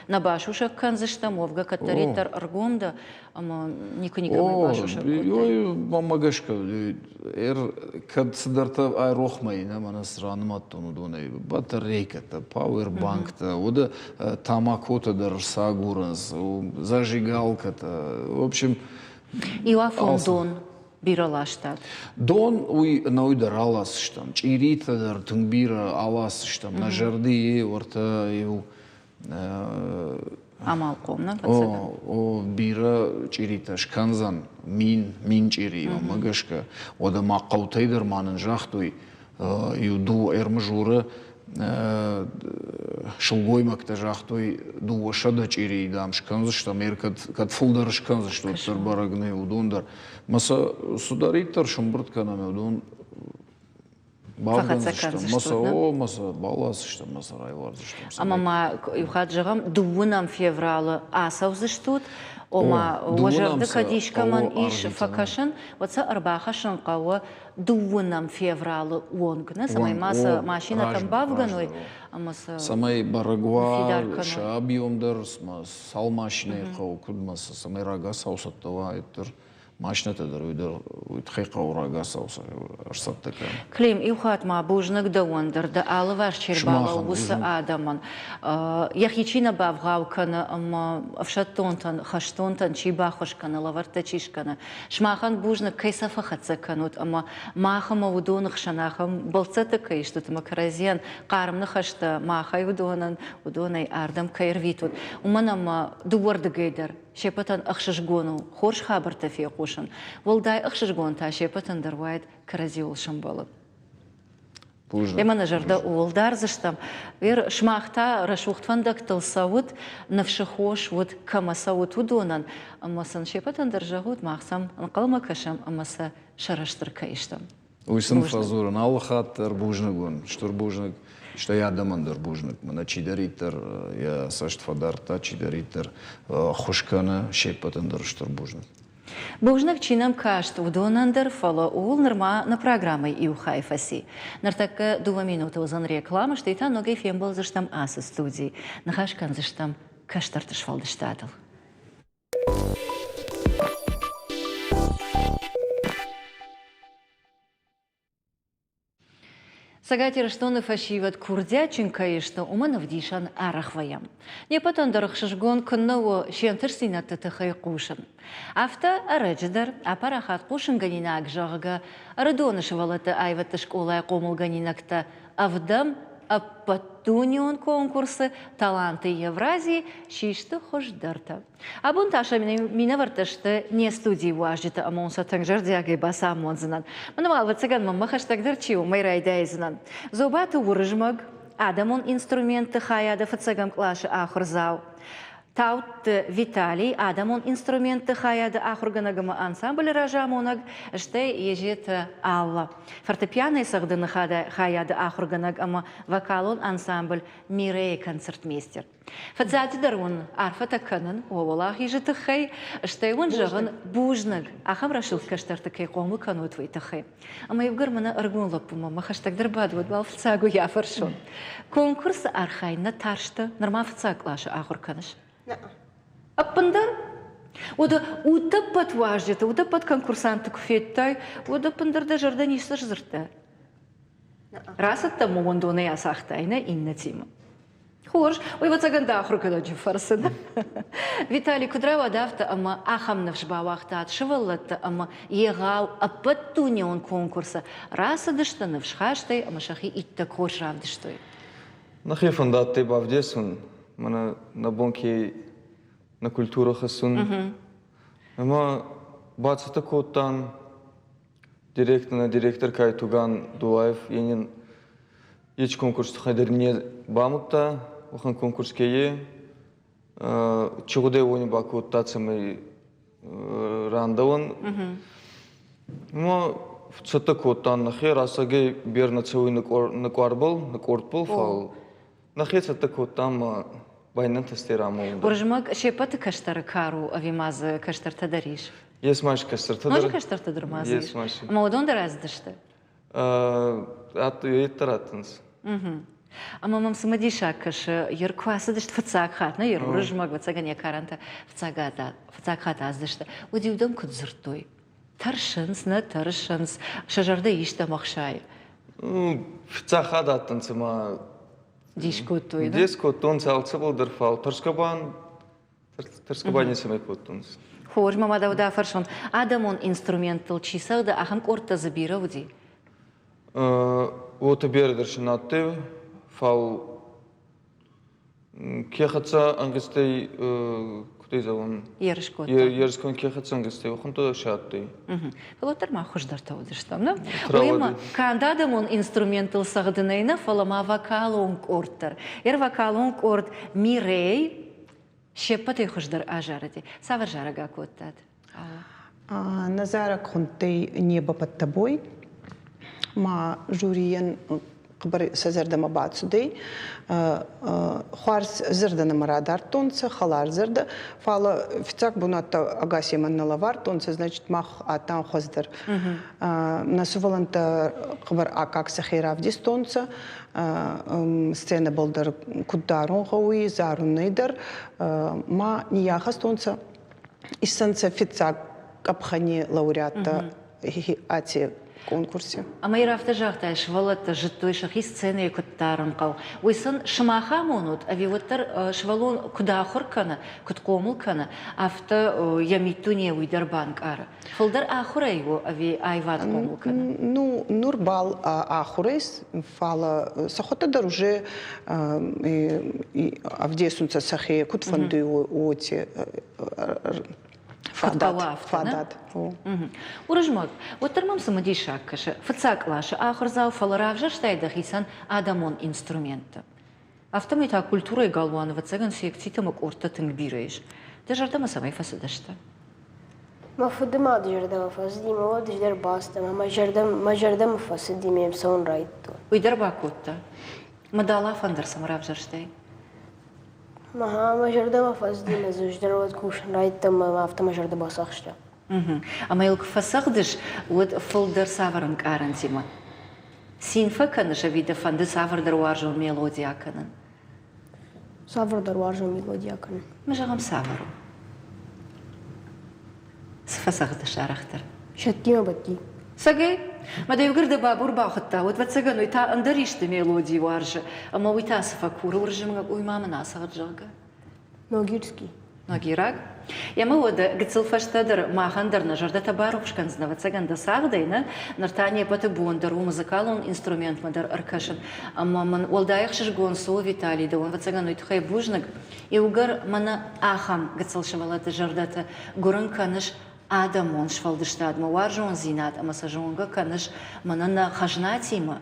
нӕ басусӕг кӕндзыстӕм, уӕвгӕ кӕддӕриддӕр ӕргом дӕ ӕмӕ никуы никӕмӕй басусӕг кодтай. Мӕнмӕ гӕсгӕ, кӕд цыдӕртӕ айрох мӕ нӕ мӕнӕ цы ранымадтон, уыдонӕй батарейкӕтӕ, пауэрбанктӕ, уыды тамакотӕ дӕр рцагурынц, зажигалкӕтӕ, в общем. Иу афон дон бирӕ ластат? Дон уый ӕнӕуый дӕр аласдзыстӕм, чъиритӕ дӕр тынг бирӕ аласдзыстӕм. Нӕ зӕрды уӕртӕ иу Амалхъом, нӕ? О, о, бирӕ чъиритӕ скӕндзӕн, мин, мин чъири, уымӕ гӕсгӕ. Уӕдӕ ма хъӕутӕй дӕр ма нын загътой, иу дыууӕ ӕрмызуры. Сылгоймӕгтӕ загътой, 200 чъирийы, дам, скӕндзыстӕм, ӕр кӕд, кӕд фылдӕр скӕндзысты, уӕддӕр бӕрӕг нӕй уыдон дӕр. Мӕ сӕ цыдӕриддӕр сӕмбырд кӕнӕм, уыдон бавгӕндзыстӕм, мӕ сӕ, о, мӕ сӕ баласдзыстӕм, мӕ сӕ райуардзыстӕм. Ӕмӕ ма иу хатт зӕгъӕм, дыууынӕм февралы ацӕудзыстут, ома уӕ зӕрды кӕд искӕмӕн ис фӕкӕсын, уӕд сӕ ӕрбахӕссын хъӕуы дыууынӕм февралы онг, нӕ, цӕмӕй ма сӕ машинӕтӕм бавгӕной ӕмӕ сӕ Цӕмӕй бӕрӕг уа сӕ объем дӕр, цал машинӕйы хъӕуы, куыд ма сӕ, цӕмӕй рагацау цӕттӕ уа, уӕддӕр машинӕтӕ дӕр уый дӕр уый тыххӕй хъӕуы рагацау ӕрцӕттӕ кӕнын. Клим, иу хатт ма бузныг дӕуӕн дӕр, дӕ алыварс чи рбалӕууы, уыцы адӕмӕн. Йӕхи чи нӕ бавгъау кӕны ӕмӕ ӕфсӕддонтӕн, хӕстонтӕн чи баххуыс кӕны, лӕвӕрттӕ чи скӕны, Сымахӕн бузныг, кӕй сӕ фӕхӕццӕ кӕнут ӕмӕ мах ӕмӕ уыдоны хсӕн ахӕм бӕлццӕттӕ кӕй стут ӕмӕ кӕрӕдзийӕн хъарм ныхӕстӕ махӕй уыдонӕн, уыдонӕй ардӕм кӕй ӕрвитут. Уымӕн ӕмӕ дыууӕрдыгӕй дӕр се ппӕтӕн ӕхсызгон у хорз хабӕрттӕ фехъусын. Уӕлдай ӕхсызгон та се ппӕтӕн дӕр уаид кӕрӕдзиуыл сӕмбӕлын. Ӕмӕ нӕ зӕрдӕ ууыл дардзыстӕм. Вер, сымах та рӕсугъд фӕндӕгтыл цӕут, ныфсы хос уыд, кӕмӕ цӕут, уыдонӕн, ӕмӕ сын се ппӕтӕн дӕр зӕгъут, мах сӕм ӕнхъӕлмӕ кӕсӕм ӕмӕ сӕ сӕрыстыр кӕй стӕм. Уый сын фӕдзурын алы хатт дӕр бузныг уын, стыр бузныг, стӕй адӕмӕн дӕр бузныг. Мӕнӕ чидӕриддӕр йӕ цӕст фӕдардта, чидӕриддӕр ӕххуыс кӕны, се ппӕтӕн дӕр стыр бузныг. Бузныг, чи нӕм каст, уыдонӕн дӕр, фӕлӕ ууыл нырма нӕ программӕйы иу хай фӕци. Ныртӕккӕ дыууӕ минуты уыдзӕн рекламӕ, стӕй та ногӕй фембӕлдзыстӕм ацы студийы. Ныхас кӕндзыстӕм кӕстӕрты сфӕлдыстадыл. Цӕгат Ирыстоны фӕсивӕд курдиатджын кӕй сты, уымӕн ӕвдисӕн арӕх вӕййӕм. Не ппӕтӕн дӕр ӕхсызгон куыннӕ у се нтыстдзинӕдты тыххӕй хъусын. Афтӕ ӕрӕджы дӕр апарахат хъусынгӕнинаг, зӕгъгӕ, Ӕрыдоны сывӕллӕтты аивӕдты скъолайы хъомылгӕнинӕгтӕ ӕвдӕм ӕппӕтдунеон конкурсы «Таланты Евразии» систы хуыздӕртӕ. Абон та сӕ минӕвӕрттӕ сты не студийы уазджытӕ ӕмӕ уын сӕ тынг зӕрдиагӕй бацамондзынӕн. Мӕн уал, ӕвӕццӕгӕн, мӕнмӕ хӕстӕгдӕр чи у, уымӕй райдайдзынӕн. Зобаты Уырызмӕг, адӕмон инструментты хайады фыццӕгӕм къласы ахуырдзау. Таутты Виталий, адӕмон инструментты хайады ахуыргӕнӕг ӕмӕ ансамблы разамонӕг, стӕй Езеты Алла, фортепианойы цӕгъдыны хайады ахуыргӕнӕг ӕмӕ вокалон ансамбль Мирӕйы концертмейстер. Фыццаджыдӕр уын арфӕтӕ кӕнын уӕ уӕлахизы тыххӕй, стӕй уын зӕгъын бузныг, ахӕм рӕсугъд кӕстӕрты кӕй хъомыл кӕнут, уый тыххӕй. Ӕмӕ иугӕр мӕнӕ ӕрыгон лӕппумӕ мӕ хӕстӕгдӕр бады, уӕд уал фыццаг уый афӕрсон. Конкурсы архайын нӕ тарстӕ, нырма фыццаг къласы ахуыр кӕныс? Нӕ. Ӕппындӕр? Уӕдӕ утӕппӕт уазджыты, утӕппӕт конкурсантты куы федтай, уӕд ӕппындӕр дӕ зӕрдӕ ницы сдзырдта? Рацыдтӕ мӕ уӕндонӕй ацагътай нӕ иннӕтимӕ. Хорз, уый ӕвӕццӕгӕн дӕ ахуыргӕнӕджы фӕрцы. Виталий, куыд рауад афтӕ, ӕмӕ ахӕм ныфс бауагътат сывӕллӕтты ӕмӕ егъау ӕппӕтдунеон конкурсы рацыдысты ныфсхастӕй ӕмӕ сӕхи иттӕг хорз равдыстой? Нӕхе фӕндадтӕй бавдесун, мӕнӕ нӕ бон ке нӕ культурӕ хӕссун. Ӕма бацӕттӕ кодтан директор, нӕ директор Кайтуган Дулаев, е нин Ечи конкурс туххӕй дӕр не бамудта, уӕхӕн конкурс ке е. Чи гъудӕй, уони бакодта, цӕмӕй рандӕуӕн. Ма цӕттӕ кодтан нӕхе, расагӕй бернӕ цӕуй нӕ къуарбӕл, нӕ къордбӕл, фал нӕхе цӕттӕ кодтан ма байнӕнтӕстӕй рамолун. Уырызмӕг се ппӕты кӕстӕры кар у ӕви ма дзы кӕстӕртӕ дӕр ис? Ес ма кӕстӕртӕ дӕр. Ноджы кӕстӕртӕ дӕр ма дзы ис? Ӕмӕ уыдон дӕр ацыдысты? Еттӕ раттынц. Ӕмӕ мӕм цымыдисаг кӕсы, ер куы ацыдысты фыццаг хатт, нӕ ер Уырызмӕг, ӕвӕццӕгӕн йӕ карӕнтӕ фыццаг хатт ацыдысты, уӕд-иу дӕм куыд дзырдтой? Тӕрсынц, нӕ тӕрсынц, сӕ зӕрдӕ истӕм ӕхсайы? Фыццаг хатт адтӕнцӕ ма Дис кодтой, Дис кодтонцӕ алцӕбӕл дӕр, фал тӕрсгӕ ба Тӕрсгӕ ба ницӕмӕй кодтонцӕ. Хорз, мӕ мадау дӕ фӕрсон, адӕмон инструменттыл чи цӕгъды, ахӕм къордтӕ дзы бирӕ уыди? Уотӕ берӕ дӕр си на адтӕй, фал ке хӕццӕ ӕнгъизтӕй куд Куд ӕй зӕгъон? Ерыс кодта. Ерыс кодта ке хӕцӕнгӕстӕй, уӕхӕнттӕ сӕ адтӕй. Фӕлӕ уӕддӕр ма хуыздӕртӕ уыдыстӕм, нӕ? Уыимӕ канд адӕмон инструменттыл цӕгъдынӕй нӕ, фӕлӕ ма вокалон къорд дӕр. Йӕ вокалон къорд Мирей се ппӕтӕй хуыздӕр азарыди. Цавӕр зарӕг акодтат? Нӕ зарӕг хундтӕй «Небо под тобой». Ма жюрийӕн хъӕбӕр сӕ зӕрдӕмӕ бацудӕй. Хуарз зӕрдӕ нӕмӕ радардтонцӕ, хӕлар зӕрдӕ, фал фиццаг бунӕттӕ ӕгасемӕн нӕ лӕвардтонцӕ, значит, мах адтан хуӕздӕр. Нӕ сувӕллӕнттӕ хъӕбӕр аккаг сӕхе равдистонцӕ, сценӕбӕл дӕр куд дарун гъӕуй, зарунӕй дӕр, ма ниййахӕстонцӕ иссӕнцӕ фиццаг къӕпхӕни лауреаттӕ аци конкурси. Ӕмӕ йын афтӕ загътай, сывӕллӕттӕ зыдтой сӕхи сценӕйы куыд дарын хъӕуы. Уый сын сымах амонут, ӕви уӕддӕр сывӕллон куыд ахуыр кӕны, куыд хъомыл кӕны, афтӕ йӕ миддуне уый дӕр банкъары? Фылдӕр ахуырӕй у ӕви аивад хъомыл кӕны? Ну, нур бал ахуырӕй, фӕлӕ сӕхуӕдтӕ дӕр уже ӕвдесунцӕ сӕхе куд фӕндуй, уоти фадат. Фадат. Уырызмӕг, уӕддӕр мӕм цымыдисаг кӕсы. Фыццаг къласы ахуырдзау, фӕлӕ равзӕрстай дӕхицӕн адӕмон инструменттӕ. Афтӕмӕй та культурӕйы галуаны, ӕвӕццӕгӕн, секцитӕ ӕмӕ къордтӕ тынг бирӕ ис. Дӕ зӕрдӕмӕ цӕмӕй фӕцыдысты? Мӕ фыды мады зӕрдӕмӕ фӕцыди, мӕ уӕд ӕз дӕр бацыдтӕн ӕмӕ мӕ зӕрдӕмӕ фӕцыди, ме мцӕуын райдыдтон. Уый дӕр бакодта. Мӕ дӕлӕфӕндыр цӕмӕ равзӕрстай? Мӕ зӕрдӕмӕ фӕцыди, мӕ дзы ӕз дӕр уӕд кусын райдыдтон ӕмӕ афтӕ мӕ зӕрдӕ бацахста. Ӕмӕ йыл куы фӕцӕгъдыс, уӕд фылдӕр цавӕр ӕнкъарӕнтимӕ? Цин фӕкӕныс ӕви дӕ фӕнды цавӕрдӕр уарзон мелоди акӕнын? Цавӕрдӕр уарзон мелоди акӕнын. Ма зӕгъӕм, цавӕр у? Цы фӕцӕгъдыс арӕхдӕр? Сӕтти бадти. Сӕгӕй? Мӕ дӕ иугӕр дӕ бабур бахуыдта, уӕд ӕвӕццӕгӕн уый та ӕндӕр исты мелоди уарзы, ӕмӕ уый та цы фӕкуры уырызмӕг, уый ма мын ацӕгъд, зӕгъгӕ. Ногирский. Ногираг. Ӕмӕ уӕдӕ гыццыл фӕстӕдӕр махӕн дӕр нӕ зӕрдӕтӕ барухс кӕндзынӕ, ӕвӕццӕгӕн дӕ цагъдӕй, нӕ? Ныр та не ппӕты бон дӕр у музыкалон инструментмӕ дӕр ӕркӕсын. Ӕмӕ мын уӕлдай ӕхсызгон цы у, Виталий, дӕуӕн, ӕвӕццӕгӕн, уый тыххӕй бузныг. Иугӕр мӕнӕ ахӕм гыццыл сывӕллӕтты зӕрдӕты гуырын кӕныс адӕмон сфӕлдыстадмӕ уарзондзинад ӕмӕ сӕ зонгӕ кӕныс мӕнӕ нӕ хӕзнатимӕ,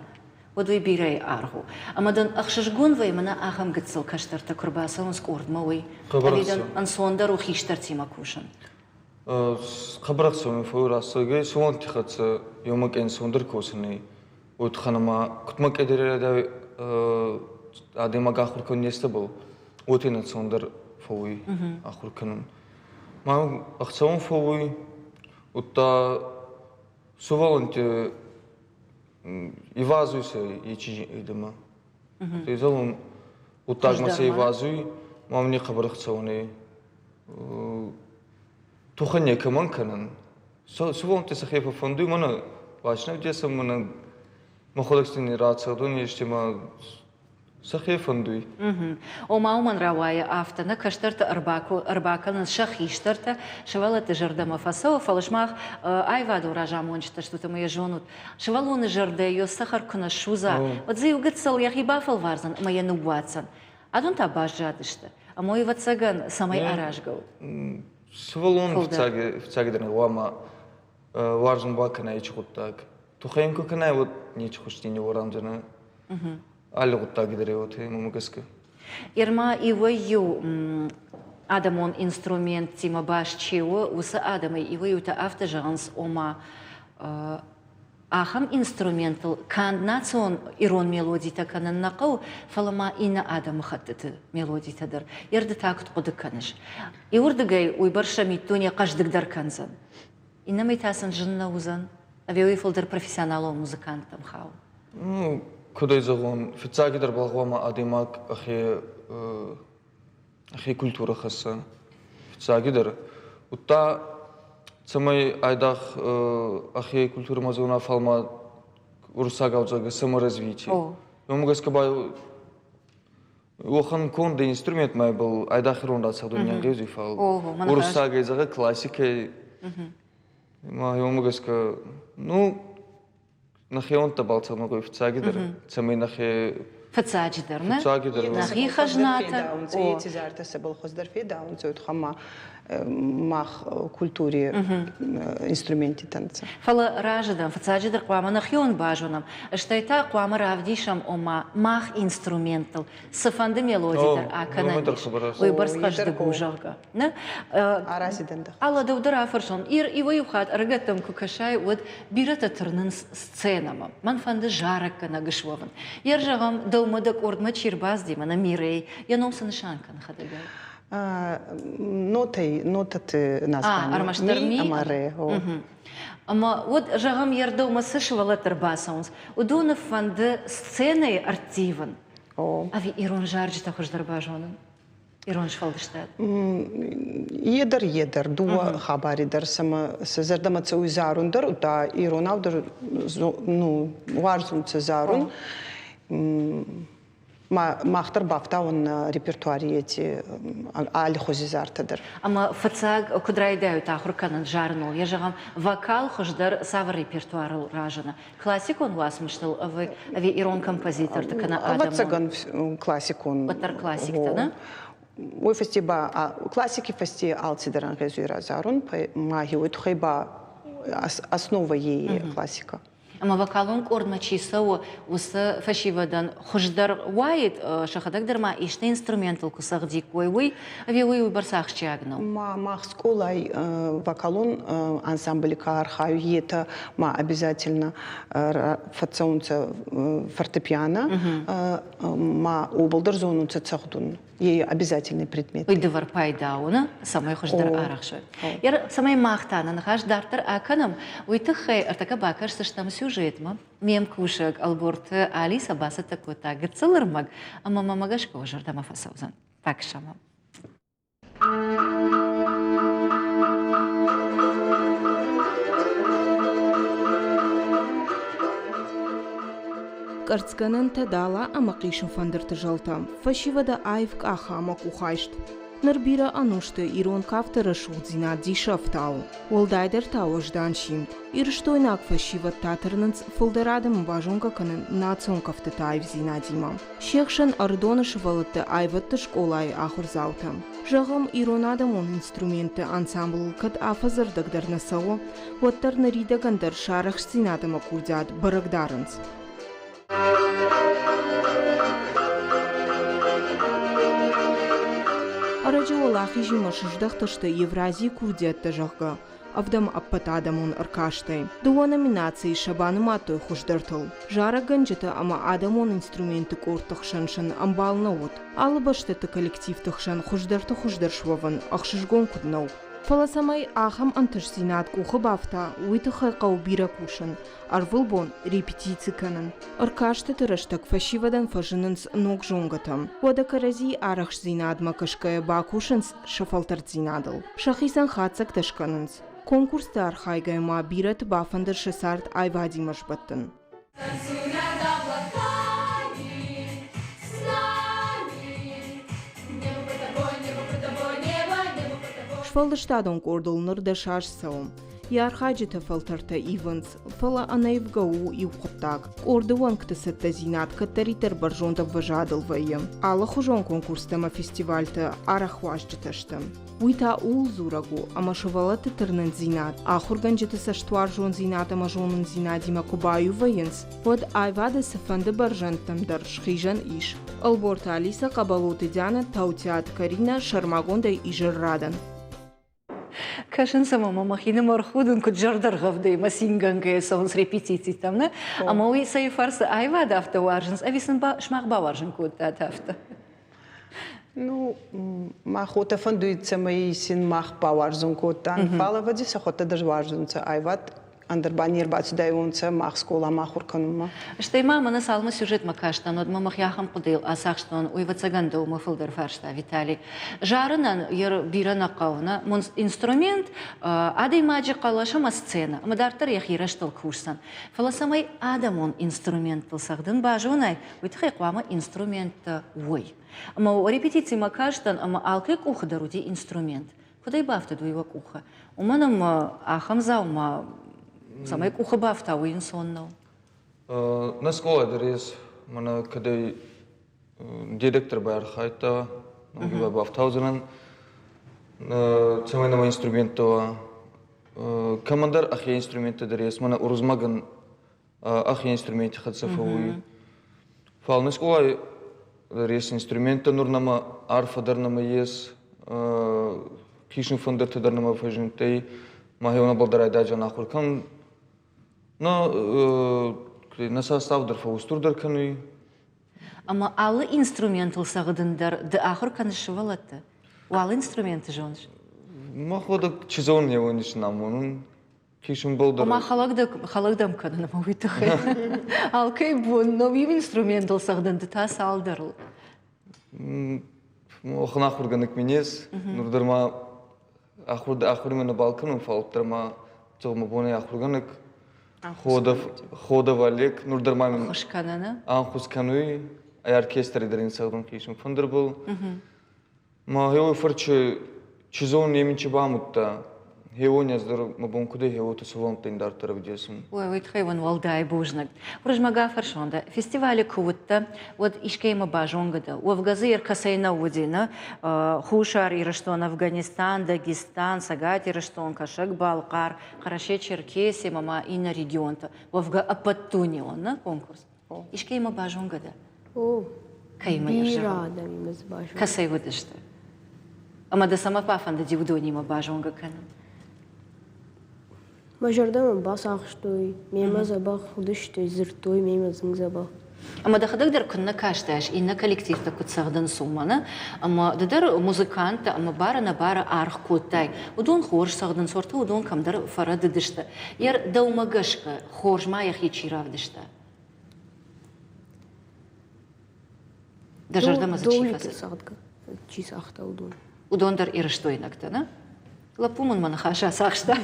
уӕд уый бирӕйы аргъ у. Ӕмӕ дын ӕхсызгон вӕййы мӕнӕ ахӕм гыццыл кӕстӕртӕ куы рбацӕуынц къордмӕ, уый? Ӕви дын ӕнцондӕр у хистӕртимӕ кусын? Хъӕбӕр ӕхцон фӕууй рӕстӕгӕй сувӕллӕнтти хӕццӕ еумӕ ке ӕнцондӕр косун ӕй. Уой туххӕн ӕма куд ма кедӕр адӕймаг ахур кӕнун нестӕбӕл, уотӕ ӕнцондӕр фӕууй ахур кӕнун. Ма ӕхцӕуӕн фӕууй, удта сувӕллӕнтти ивазуй сӕ ечи идӕмӕ. Зӕгъун, гъуддагмӕ сӕ ивазуй, ма мин хъӕбӕр ӕхцӕуӕн ӕй. Тухӕн некӕмӕн кӕнӕн. Сувӕллӕнтти сӕхе фӕффӕндуй, мӕнӕ бачнӕвдесӕн, мӕнӕ мӕхуӕдӕг син рацӕгъдун ести ма сӕхе фӕндуй. Ома уымӕн рауайы афтӕ, нӕ кӕстӕртӕ ӕрбакӕнынц сӕ хистӕртӕ, сывӕллӕтты зӕрдӕмӕ фӕцӕуы, фӕлӕ сымах аивадон разамонджытӕ стут ӕмӕ йӕ зонут, сывӕллоны зӕрдӕ йӕ цӕхӕр куы нӕ ссудза, уӕд дзы иу гыццыл йӕхи бафӕлвардзӕн ӕмӕ йӕ ныууадздзӕн. Адон та баззадысты. Ӕмӕ уый, ӕвӕццӕгӕн, цӕмӕй аразгӕ у? Сывӕллон фыццагдӕр хъуамӕ уарзын бакӕна ичи гъуддаг. Тухӕн ку кӕнай, уӕд ничи хузти не уорамдзӕнӕ. Алли гъуддаги дӕр уотӕ, мӕмӕ гӕсгӕ. Ерма иуӕй-иу адӕмон инструменттимӕ баст чи у, уыцы адӕмӕй иуӕй-иутӕ афтӕ зӕгъынц, ома ахӕм инструментыл канд национ ирон мелодитӕ кӕнын нӕ хъӕуы, фӕлӕ ма иннӕ адӕмыхӕттыты мелодитӕ дӕр. Ерды та куыд хъуыды кӕныс? Иуырдыгӕй уыйбӕрц сӕ миддуне хъӕздыгдӕр кӕндзӕн. Иннӕмӕй та сын зын нӕ уыдзӕн, ӕви уый фылдӕр профессионалон музыканттӕм хауы? Ну, куд ӕй зӕгъон, фиццагидӕр бал гъуамӕ адӕймаг ӕхе ӕхе культурӕ хӕсса. Фиццагидӕр. Удта цӕмӕй айдагъ ӕхе культурӕ ма зона, фал ма уруссагау зӕгъгӕ, саморазвитие. Уомӕ гӕсгӕ ба уӕхӕн конд инструмент ма ибӕл айдагъ ирон рацӕгъдун не нгъезуй, фал уруссагӕй зӕгъӕ, классикӕй ма уомӕ гӕсгӕ, ну, нӕхеуӕнттӕбӕл цӕмӕй фиццагидӕр, цӕмӕй нӕхе Фыццаджыдӕр, нӕ? Фыццаджыдӕр. Нӕхи хӕзнатӕ. Еци зартӕ сӕбӕл хуыздӕр федаунцӕ, уотӕ мах культури инструментитӕ нцӕ. Фӕлӕ разы дӕн, фыццаджыдӕр хъуамӕ нӕхион базонӕм, стӕй та хъуамӕ равдисӕм, ома мах инструменттыл цыфӕнды мелоди дӕр акӕнӕн ис, уыйбӕрц хъӕздыг у, зӕгъгӕ. Нӕ? Алла, дӕу дӕр афӕрсон. Ир иуӕй-иу хатт ӕрыгӕттӕм куы кӕсай, уӕд бирӕтӕ тырнынц сценӕмӕ. Мӕн фӕнды зарӕггӕнӕг суӕвын. Йер, зӕгъӕм, дӕумӕ дӕ къордмӕ чи рбацыди, мӕнӕ Мирей, йӕ ном цы нысан кӕны хӕдӕгай? Нотӕй, нотӕты название. Ӕрмӕстдӕр ми ӕмӕ ре. Ӕмӕ уӕд, зӕгъӕм, йе рдӕумӕ цы сывӕллӕттӕ рбацӕуынц, уыдоны фӕнды сценӕйы ӕрттивын ӕви ирон зарджытӕ хуыздӕр базонын? Ирон сфӕлдыстад? Е дӕр, е дӕр, дууӕ хабари дӕр сӕмӕ сӕ зӕрдӕмӕ цӕуй зарун дӕр, удта иронау дӕр ну, уарзунцӕ зарун. Мах дӕр бафтауӕн нӕ репертуари еци аллихузи зартӕ дӕр. Ӕма фыццаг куд райдайут ахур кӕнын зарыныл? Йӕ зӕгъӕм, вокал хуыздӕр цавӕр репертуарыл разыны? Классикон уацмыстыл ӕви ирон композиторты кӕнӕ адӕмон? Ӕвӕццӕгӕн, классикон. Уӕддӕр классиктӕ, нӕ? Уой фӕсте ба классики фӕсте алцидӕр ӕнгъезуй разарун, ма уой туххӕй ба основа е классика. Ӕмӕ вокалон къордмӕ чи цӕуы, уыцы фӕсивӕдӕн хуыздӕр уаид, сӕхӕдӕг дӕр ма исты инструментыл куы цӕгъдиккой, уый, ӕви уый уыйбӕрц ахсджиаг нӕу? Ма мах скъолай вокалон ансамбли ка архайуй, етӕ ма обязательно фӕццӕунцӕ фортепиано, ма уобӕл дӕр зонунцӕ цӕгъдун. Е обязательный предмет. Уый дывӕр пайда у, нӕ? Цӕмӕй хуыздӕр арӕхсой. Цӕмӕй мах та нӕ ныхас дарддӕр акӕнӕм, уый тыххӕй ӕртӕккӕ бакӕсдзыстӕм сюжетмӕ. Ме мкусӕг Ӕлборты Алиса бацӕттӕ кодта гыццыл ӕрмӕг ӕмӕ мӕмӕ гӕсгӕ уӕ зӕрдӕмӕ фӕцӕудзӕн. Бакӕсӕм. Къӕрцгӕнӕнтӕ дала ӕмӕ хъисын фӕндырты зӕлтӕ, фӕсивӕды аив къах ӕмӕ къухайст. Ныр бирӕ ӕнусты ирон кафты рӕсугъддзинад дисы ӕфтауы, уӕлдайдӕр та уӕздан симд. Ирыстойнаг фӕсивӕд та тырнынц фылдӕр адӕмы базонгӕ кӕнын национ кӕфтыты аивдзинадимӕ. Се хсӕн Ӕрыдоны сывӕллӕтты аивӕдты скъолайы ахуырдзаутӕ. Зӕгъӕм, ирон адӕмон инструментты ансамблыл кӕд афӕдзы ӕрдӕг дӕр нӕ цӕуы, уӕддӕр ныридӕгӕн дӕр сӕ арӕхстдзинад ӕмӕ курдиат бӕрӕг дарынц. Ӕрӕджы Уӕлахизимӕ сыздӕхтысты Евразийы курдиӕттӕ, зӕгъгӕ, ӕвдӕм ӕппӕтадӕмон ӕркастӕй. Дыууӕ номинацийы сӕ банымадтой хуыздӕртыл. Зарӕггӕнджытӕ ӕмӕ адӕмон инструментты къордты хсӕн сын ӕмбал нӕ уыд. Алы бӕстӕты коллективты хсӕн хуыздӕрты хуыздӕр суӕвын ӕхсызгон куыд нӕу. Фӕлӕ цӕмӕй ахӕм ӕнтыстдзинад къухы бафта, уый тыххӕй хъӕуы бирӕ кусын, ӕрвылбон репетици кӕнын. Ӕркастыты рӕстӕг фӕсивӕдӕн фӕзынынц ног зонгӕтӕ. Уӕдӕ кӕрӕдзийы арӕхстдзинадмӕ кӕсгӕйӕ бакусынц сӕ фӕлтӕрддзинадыл. Сӕхицӕн хатдзӕгтӕ скӕнынц. Конкурсты архайгӕйӕ ма бирӕты бафӕнды сӕ цард аивадимӕ сбӕттын. Сфӕлдыстадон къордыл ныр дӕс аз цӕуы. Йӕ архайджытӕ фӕлтӕртӕ ивынц, фӕлӕ ӕнӕивгӕ у иу хъуыддаг. Къорды уӕнгты цӕттӕдзинад кӕддӕриддӕр бӕрзонд ӕмвӕзадыл вӕййы. Алыхуызон конкурстӕ ӕмӕ фестивальты арӕх уазджытӕ сты. Уый та ууыл дзурӕг у, ӕмӕ сывӕллӕтты тырнындзинад, ахуыргӕнджыты цӕстуарзондзинад ӕмӕ зонындзинадимӕ куы баиу вӕййынц, уӕд аивады цыфӕнды бӕрзӕндтӕм дӕр схизӕн ис. Ӕлборты Алисӕ, Хъӕбӕлоты Дианӕ, Таутиаты Каринӕ сӕрмагондӕй изӕррадӕн. Кӕсынц ӕмӕ мӕ мӕхинымӕр худын, куыд зӕрдӕргъӕвдӕй мӕ цингӕнгӕйӕ цӕуынц репетицитӕм, нӕ? Ӕмӕ уый цӕй фӕрцы аивад афтӕ уарзынц, ӕви сын сымах бауарзын кодтат афтӕ? Ну, мӕ хотӕ фӕндуй, цӕмӕй син мах бауарзун кодтан. Фал ӕвӕдзи сӕ хотӕ дӕр уарзунцӕ аивад ӕндӕр ба не рбацудайуонцӕ мах скъоламӕ ахур кӕнунмӕ. Стӕй ма мӕнӕ цалынмӕ сюжетмӕ кастӕн, уӕдмӕ мӕхи ахӕм хъуыдыйыл ацахстон, уый ӕвӕццӕгӕн дӕумӕ фылдӕр фарста, Виталий. Зарынӕн йӕ бирӕ нӕ хъӕуы, нӕ? Инструмент, адӕймаджы хъӕлӕс ӕмӕ сценӕ, ӕмӕ дарддӕр йӕхи рӕзтыл кусдзӕн. Фӕлӕ цӕмӕй адӕмон инструменттыл цӕгъдын базонай, уый тыххӕй хъуамӕ инструменттӕ уой. Ӕмӕ репетицимӕ кастӕн, ӕмӕ алкӕй къухы дӕр уыди инструмент. Куыдӕй бафтыд уый уӕ къухы? Уымӕн ӕмӕ ахӕм дзаума, цӕмӕй къухы бафта, уый ӕнцон нӕу. Нӕ скъола дӕр ес, мӕнӕ кӕдӕй Директор байархайдта, ноги бафтаудзӕнӕн, цӕмӕй нӕмӕ инструменттӕ уа. Кӕмӕндӕр ӕхе инструменттӕ дӕр ес, мӕнӕ Урузмагӕн ӕхе инструменти хӕццӕ фӕууй. Фал не скъолай дӕр ес инструменттӕ, нур нӕмӕ арфӕ дӕр нӕмӕ ес, кисун фӕндӕртӕ дӕр нӕмӕ фӕззиндтӕй. Ма хеуонӕбӕл дӕр айдаджан ахур кӕнун. Но нӕ состав дӕр фӕуустурдӕр кӕнуй. Ӕмӕ алы инструментыл цӕгъдын дӕр ды ахуыр кӕныс сывӕллӕтты? Уал инструменты зоныс? Мӕхуӕдӕг чи зоны, еуӕн амонун. Кисынбыл дӕр. Ома хӕлӕг дӕм кӕнын ӕмӕ уый тыххӕй. Алкӕй бон нӕу иу инструментыл цӕгъдын, ды та цалдӕрыл. Охын ахуыргӕнӕг мин ес. Нур дӕр ма ахуырмӕ нӕ бал кӕнун, фал дӕр ма мӕ бонӕй ахуыргӕнӕг Ходов, Ходов Олег, нур дӕр ма мин Ӕнхус кӕнӕ, ӕнхус кӕнуй, ай оркестри дӕр ин цӕгъдун кисун фӕндырбыл. Ма хеуой фӕрчы чи зоны немын чи бамудта, хеуон ӕз дӕр мӕ бон куд ӕй хеуотӕ сувӕллӕнттӕн дарддӕр ӕвдесун. Ой, уый тыххӕй уын уӕлдай бузныг. Уырызмӕг афӕрсон дӕ, фестивалы куы уыдтӕ, уӕд искӕимӕ базонгӕ дӕ? Уӕвгӕ дзы ӕркӕцӕй нӕ уыди, нӕ? Хуссар Ирыстон, Афганистан, Дагестан, Цӕгат Ирыстон, Кӕсӕг-Балхъар, Хъӕрӕсе-Черкеси ӕмӕ ма иннӕ регионтӕ. Уӕвгӕ ӕппӕтдунеон нӕ конкурс. Искӕимӕ базонгӕ дӕ? О, Кӕимӕ бирӕ адӕмимӕ дзы базонгӕ. Кӕцӕй уыдысты? Ӕмӕ дӕ цӕмӕ бафӕндыди уыдонимӕ базонгӕ кӕнын? Мӕ зӕрдӕ мын бацахстой, мемӕ дзӕбӕх уыдысты, дзырдтой мемӕ зынг дзӕбӕх. Ӕмӕ дӕхӕдӕг дӕр куыннӕ кастаис, иннӕ коллективтӕ куыд цӕгъдынц, уымӕ, нӕ? Ӕмӕ ды дӕр музыканттӕ ӕмӕ бары-нӕбары аргъ кодтай. Уыдон хорз цӕгъдынц, уӕртӕ уыдон кӕмдӕр фӕрӕдыдысты. Йӕ дӕумӕ гӕсгӕ, хорз ма йӕхи чи равдыста? Дӕ зӕрдӕмӕ дзы чи фӕцыд? Чи цагъта, уыдон. Уыдон дӕр ирыстойнӕгтӕ, нӕ? Лӕппу мын мӕ ныхас ацахста.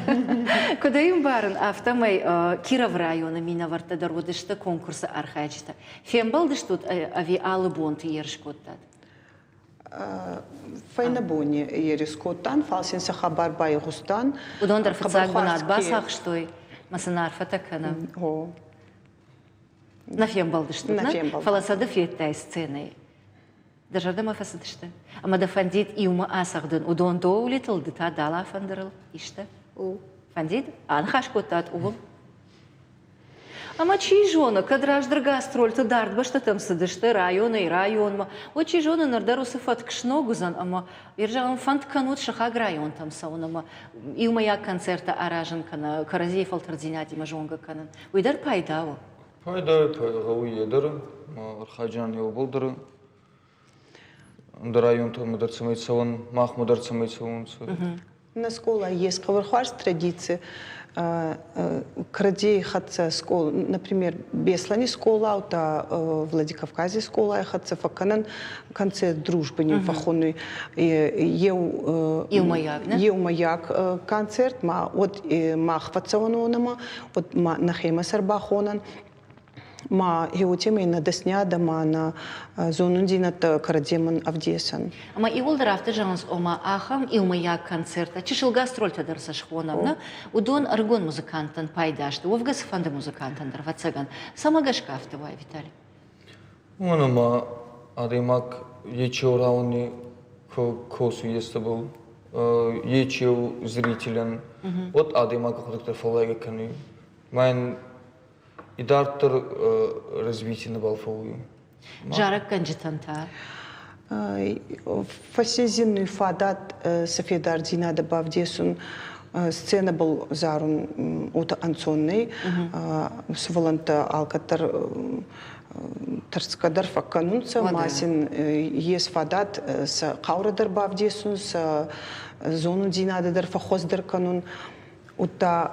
Куыд ӕй ӕмбарын, афтӕмӕй Кировы районы минӕвӕрттӕ дӕр уыдысты конкурсы архайджытӕ. Фембӕлдыстут ӕви алы бонты ерыс кодтат? Фӕйнӕ бони ерис кодтан, фал син сӕ хабар байгъустан. Уыдон дӕр фыццаг бынат бацахстой, мӕ сын арфӕтӕ кӕнӕм. Нӕ фембӕлдыстут, нӕ? Фӕлӕ сӕ ды федтай сценӕйы. Дӕ зӕрдӕмӕ фӕцыдысты? Ӕмӕ дӕ фӕндид иумӕ ацӕгъдын уыдон доулитыл, ды та дала фӕндырыл исты? Фӕндид? Аныхас кодтат ууыл? Ӕмӕ чи зоны, кӕд раздӕр гастрольты дард бӕстӕтӕм цыдысты районӕй районмӕ, уӕд чи зоны, ныр дӕр уыцы фӕтк сног уыдзӕн ӕмӕ, зӕгъӕм, фӕнд кӕнут сыхаг районтӕм цӕуын ӕмӕ иумӕйаг концерттӕ аразын кӕнӕ кӕрӕдзийы фӕлтӕрддзинадимӕ зонгӕ кӕнын. Уый дӕр пайда у. Пайда гъӕуй е дӕр, архайджан еубулдӕр ӕндӕр районтӕмӕ дӕр цӕмӕй цӕуӕн, махмӕ дӕр цӕмӕй цӕуонцӕ. На скъолай ес хъӕбӕр хуарз традици. Кӕрӕдзей хӕццӕ скъол, например, Беслӕни скъола, удта Владикавкази скъолай хӕццӕ фӕккӕнӕн концерт дружбы нин фӕххонуй еу Еумӕйаг, не? Еумӕйаг концерт ма уӕд мах фӕццӕуӕн уонӕмӕ, уӕд ма нӕхемӕ сӕр бахонӕн. Ма еутемӕй нӕ дӕсниадӕ ма нӕ зонундзийнӕдтӕ кӕрӕдземӕн ӕвдесӕн. Ӕмӕ иууылдӕр афтӕ зӕгъынц, ома ахӕм иумӕйаг концерттӕ, чысыл гастрольтӕ дӕр сӕ схонӕм, нӕ? Уыдон ӕрыгон музыканттӕн пайда сты, уӕвгӕ цыфӕнды музыкантӕн дӕр, ӕвӕццӕгӕн. Цӕмӕ гӕсгӕ афтӕ уай, Виталий? Уымӕн ӕмӕ адӕймаг ечеу рауни косуй естӕбӕл, ечеу зрителӕн, уӕд адӕймаг ӕхуӕдӕг дӕр фӕллайгӕ кӕнуй. Ма ин идарддӕр развитие нӕбал фӕууй. Зарӕггӕнджытӕн та? Фӕсезинуй фадат сӕ федардзийнадӕ бавдесун сценӕбӕл зарун уотӕ ӕнцон нӕй. Сувӕллӕнттӕ алкӕддӕр тӕрсгӕ дӕр фӕккӕнунцӕ, ма син ес фадат сӕ хъаурӕ дӕр бавдесун, сӕ зонундзийнадӕ дӕр фӕххуӕздӕр кӕнун. Удта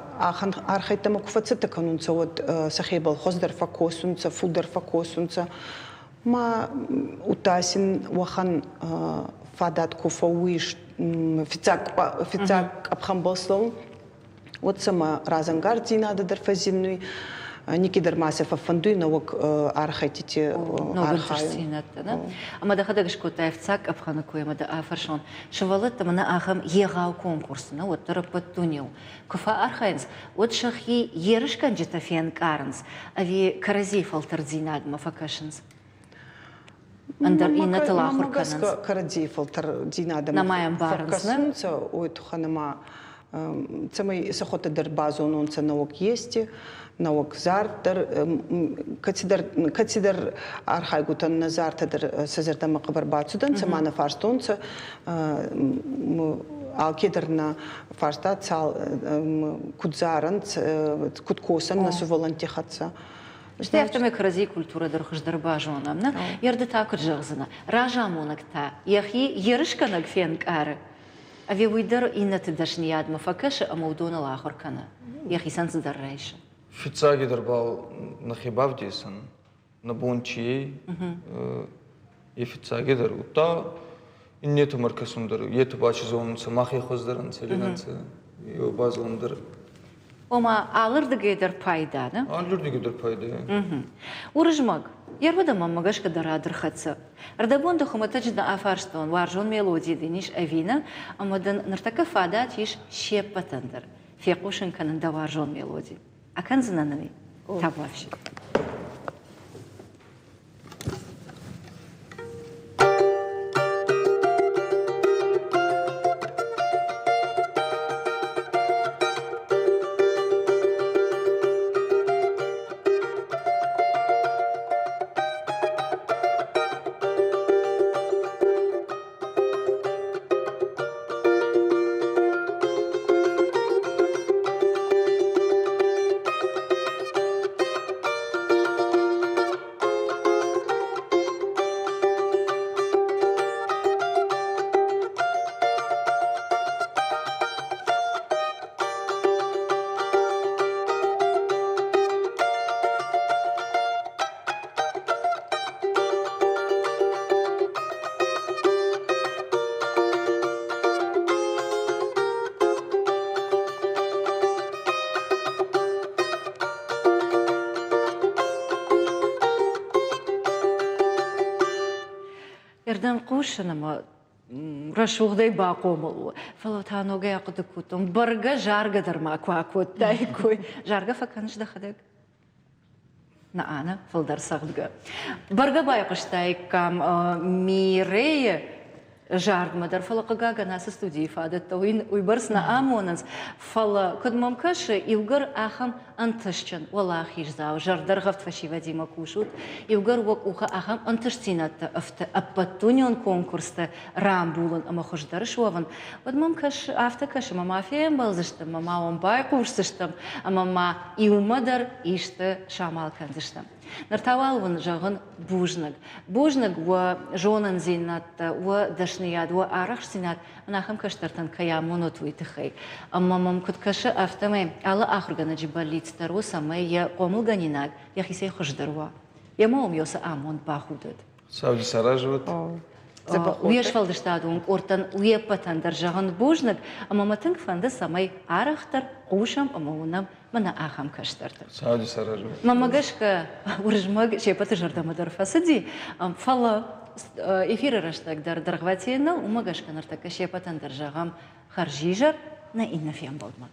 архӕйдтӕмӕ ку фӕццӕттӕ кӕнунцӕ, уӕд сӕхебӕл хуӕздӕр фӕккосунцӕ, фулдӕр фӕккосунцӕ. Ма удта син уӕхӕн фадат ку фӕууй фиццаг фиццаг къӕпхӕнбӕл слӕуун, уӕд сӕмӕ разӕнгарддзийнадӕ дӕр фӕззиннуй, никкидӕр ма сӕ фӕффӕндуй нӕуӕг архӕйдтити архайун. Ӕмӕ дӕхӕдӕг скодтай фиццаг къӕпхӕны кой ӕмӕ дӕ афӕрсон, сывӕллӕттӕ мӕнӕ ахӕм егъау конкурс нӕ, уӕддӕр ӕппӕт дунеу куы фӕархайынц, уӕд сӕхи ерысгӕнджытӕ фенкъарынц ӕви кӕрӕдзийы фӕлтӕрддзинадмӕ фӕкӕсынц? Ӕндӕр иннӕтыл ахуыр кӕнынц. Кӕрӕдзийы фӕлтӕрдзинадӕмӕ Нӕма ӕмбарынц, нӕ? фӕкӕсунцӕ, уой туххӕн ӕма цӕмӕй сӕхуӕдтӕ дӕр базононцӕ нӕуӕг ести, нӕуӕг зард дӕр, кӕцидӕр, кӕцидӕр архайгутӕн нӕ зартӕ дӕр сӕ зӕрдӕмӕ хъӕбӕр бацудӕнцӕ, ма нӕ фарстонцӕ, алкедӕр нӕ фарста цал куд зарӕн, куд косӕн нӕ сувӕллӕнтти хӕццӕ. Стӕй афтӕмӕй кӕрӕдзийы культурӕ дӕр хуыздӕр базонӕм, нӕ? Ерды та куыд зӕгъдзынӕ, разамонӕг та йӕхи ерысгӕнӕг фенкъары, ӕви уый дӕр иннӕты дӕсныйадмӕ фӕкӕсы ӕмӕ уыдоныл ахуыр кӕны, йӕхицӕн цыдӕр райсы? Фиццагидӕр бал нӕхе бавдесӕн, нӕ бон чи ӕй, е фиццагидӕр. Удта иннетӕмӕ ӕркӕсун дӕр, етӕ ба чи зонунцӕ, махе хуӕздӕр ӕнцӕ, ӕви нӕ нцӕ, еу базонун дӕр. Ома, алырдыгӕй дӕр пайда, нӕ? Алырдыгӕй дӕр пайда. Уырызмӕг, йе рвад мӕмӕ гӕсгӕ дӕр ӕрхӕццӕ. Ӕрдӕбон дӕ хуымӕтӕджы нӕ афарстон, уарзон мелоди дын ис ӕви нӕ, ӕмӕ дын ныртӕккӕ фадат ис се ппӕтӕн дӕр фехъусын кӕнын дӕ уарзон мелоди. Акӕндзынӕ нын ӕй? Табуафси. Эрдӕм хъусын ӕмӕ рӕсугъдӕй бахъомыл у. Фӕлӕ та ногӕй ахъуыды кодтон, бӕргӕ заргӕ дӕр ма куы акодтаиккой. Заргӕ фӕкӕныс дӕхӕдӕг? Нӕ, нӕ, фылдӕр цӕгъдгӕ. Бӕргӕ байхъуыстаиккам Мирейы зардмӕ дӕр, фӕлӕ хъыгагӕн ацы студийы фадӕттӕ уыйбӕрц нӕ амонынц. Фӕлӕ, куыд мӕм кӕсы, иугӕр ахӕм ӕнтыстджын, уӕлахиздзау, зӕрдӕргъӕвд фӕсивӕдимӕ кусут, иугӕр уӕ къухы ахӕм ӕнтыстдзинӕдтӕ ӕфты ӕппӕтдунеон конкурсты рамбулын ӕмӕ хуыздӕр суӕвын, уӕд мӕм кӕсы, афтӕ кӕсы, ӕмӕ ма фембӕлдзыстӕм, ӕмӕ ма уӕм байхъусдзыстӕм, ӕмӕ ма иумӕ дӕр исты самал кӕндзыстӕм. Ныр та уал уын зӕгъын бузныг. Бузныг уӕ зонындзинӕдтӕ, уӕ дӕсныйад, уӕ арӕхстдзинад мын ахӕм кӕстӕртӕн кӕй амонут, уый тыххӕй. Ӕмӕ мӕм куыд кӕсы, афтӕмӕй алы ахуыргӕнӕджы бӕллиц дӕр у, цӕмӕй йӕ хъомылгӕнинаг йӕхицӕй хуыздӕр уа. Йемӕ уым йӕ уыцы амонд бахудӕд. Сауди саразут. Уе сфӕлдыстадон къордтӕн уе ппӕтӕн дӕр зӕгъын бузныг, ӕмӕ мӕ тынг фӕнды, цӕмӕй арӕхдӕр хъусӕм ӕмӕ уынӕм мӕнӕ ахӕм кӕстӕрты. Сауди саразут. Мӕнмӕ гӕсгӕ, Уырызмӕг се ппӕты зӕрдӕмӕ дӕр фӕцыди, фӕлӕ эфиры рӕстӕг дӕр дӕргъвӕтин нӕу, уымӕ гӕсгӕ ныртӕккӕ се ппӕтӕн дӕр зӕгъӕм хӕрзизӕр нӕ иннӕ фембӕлдмӕ.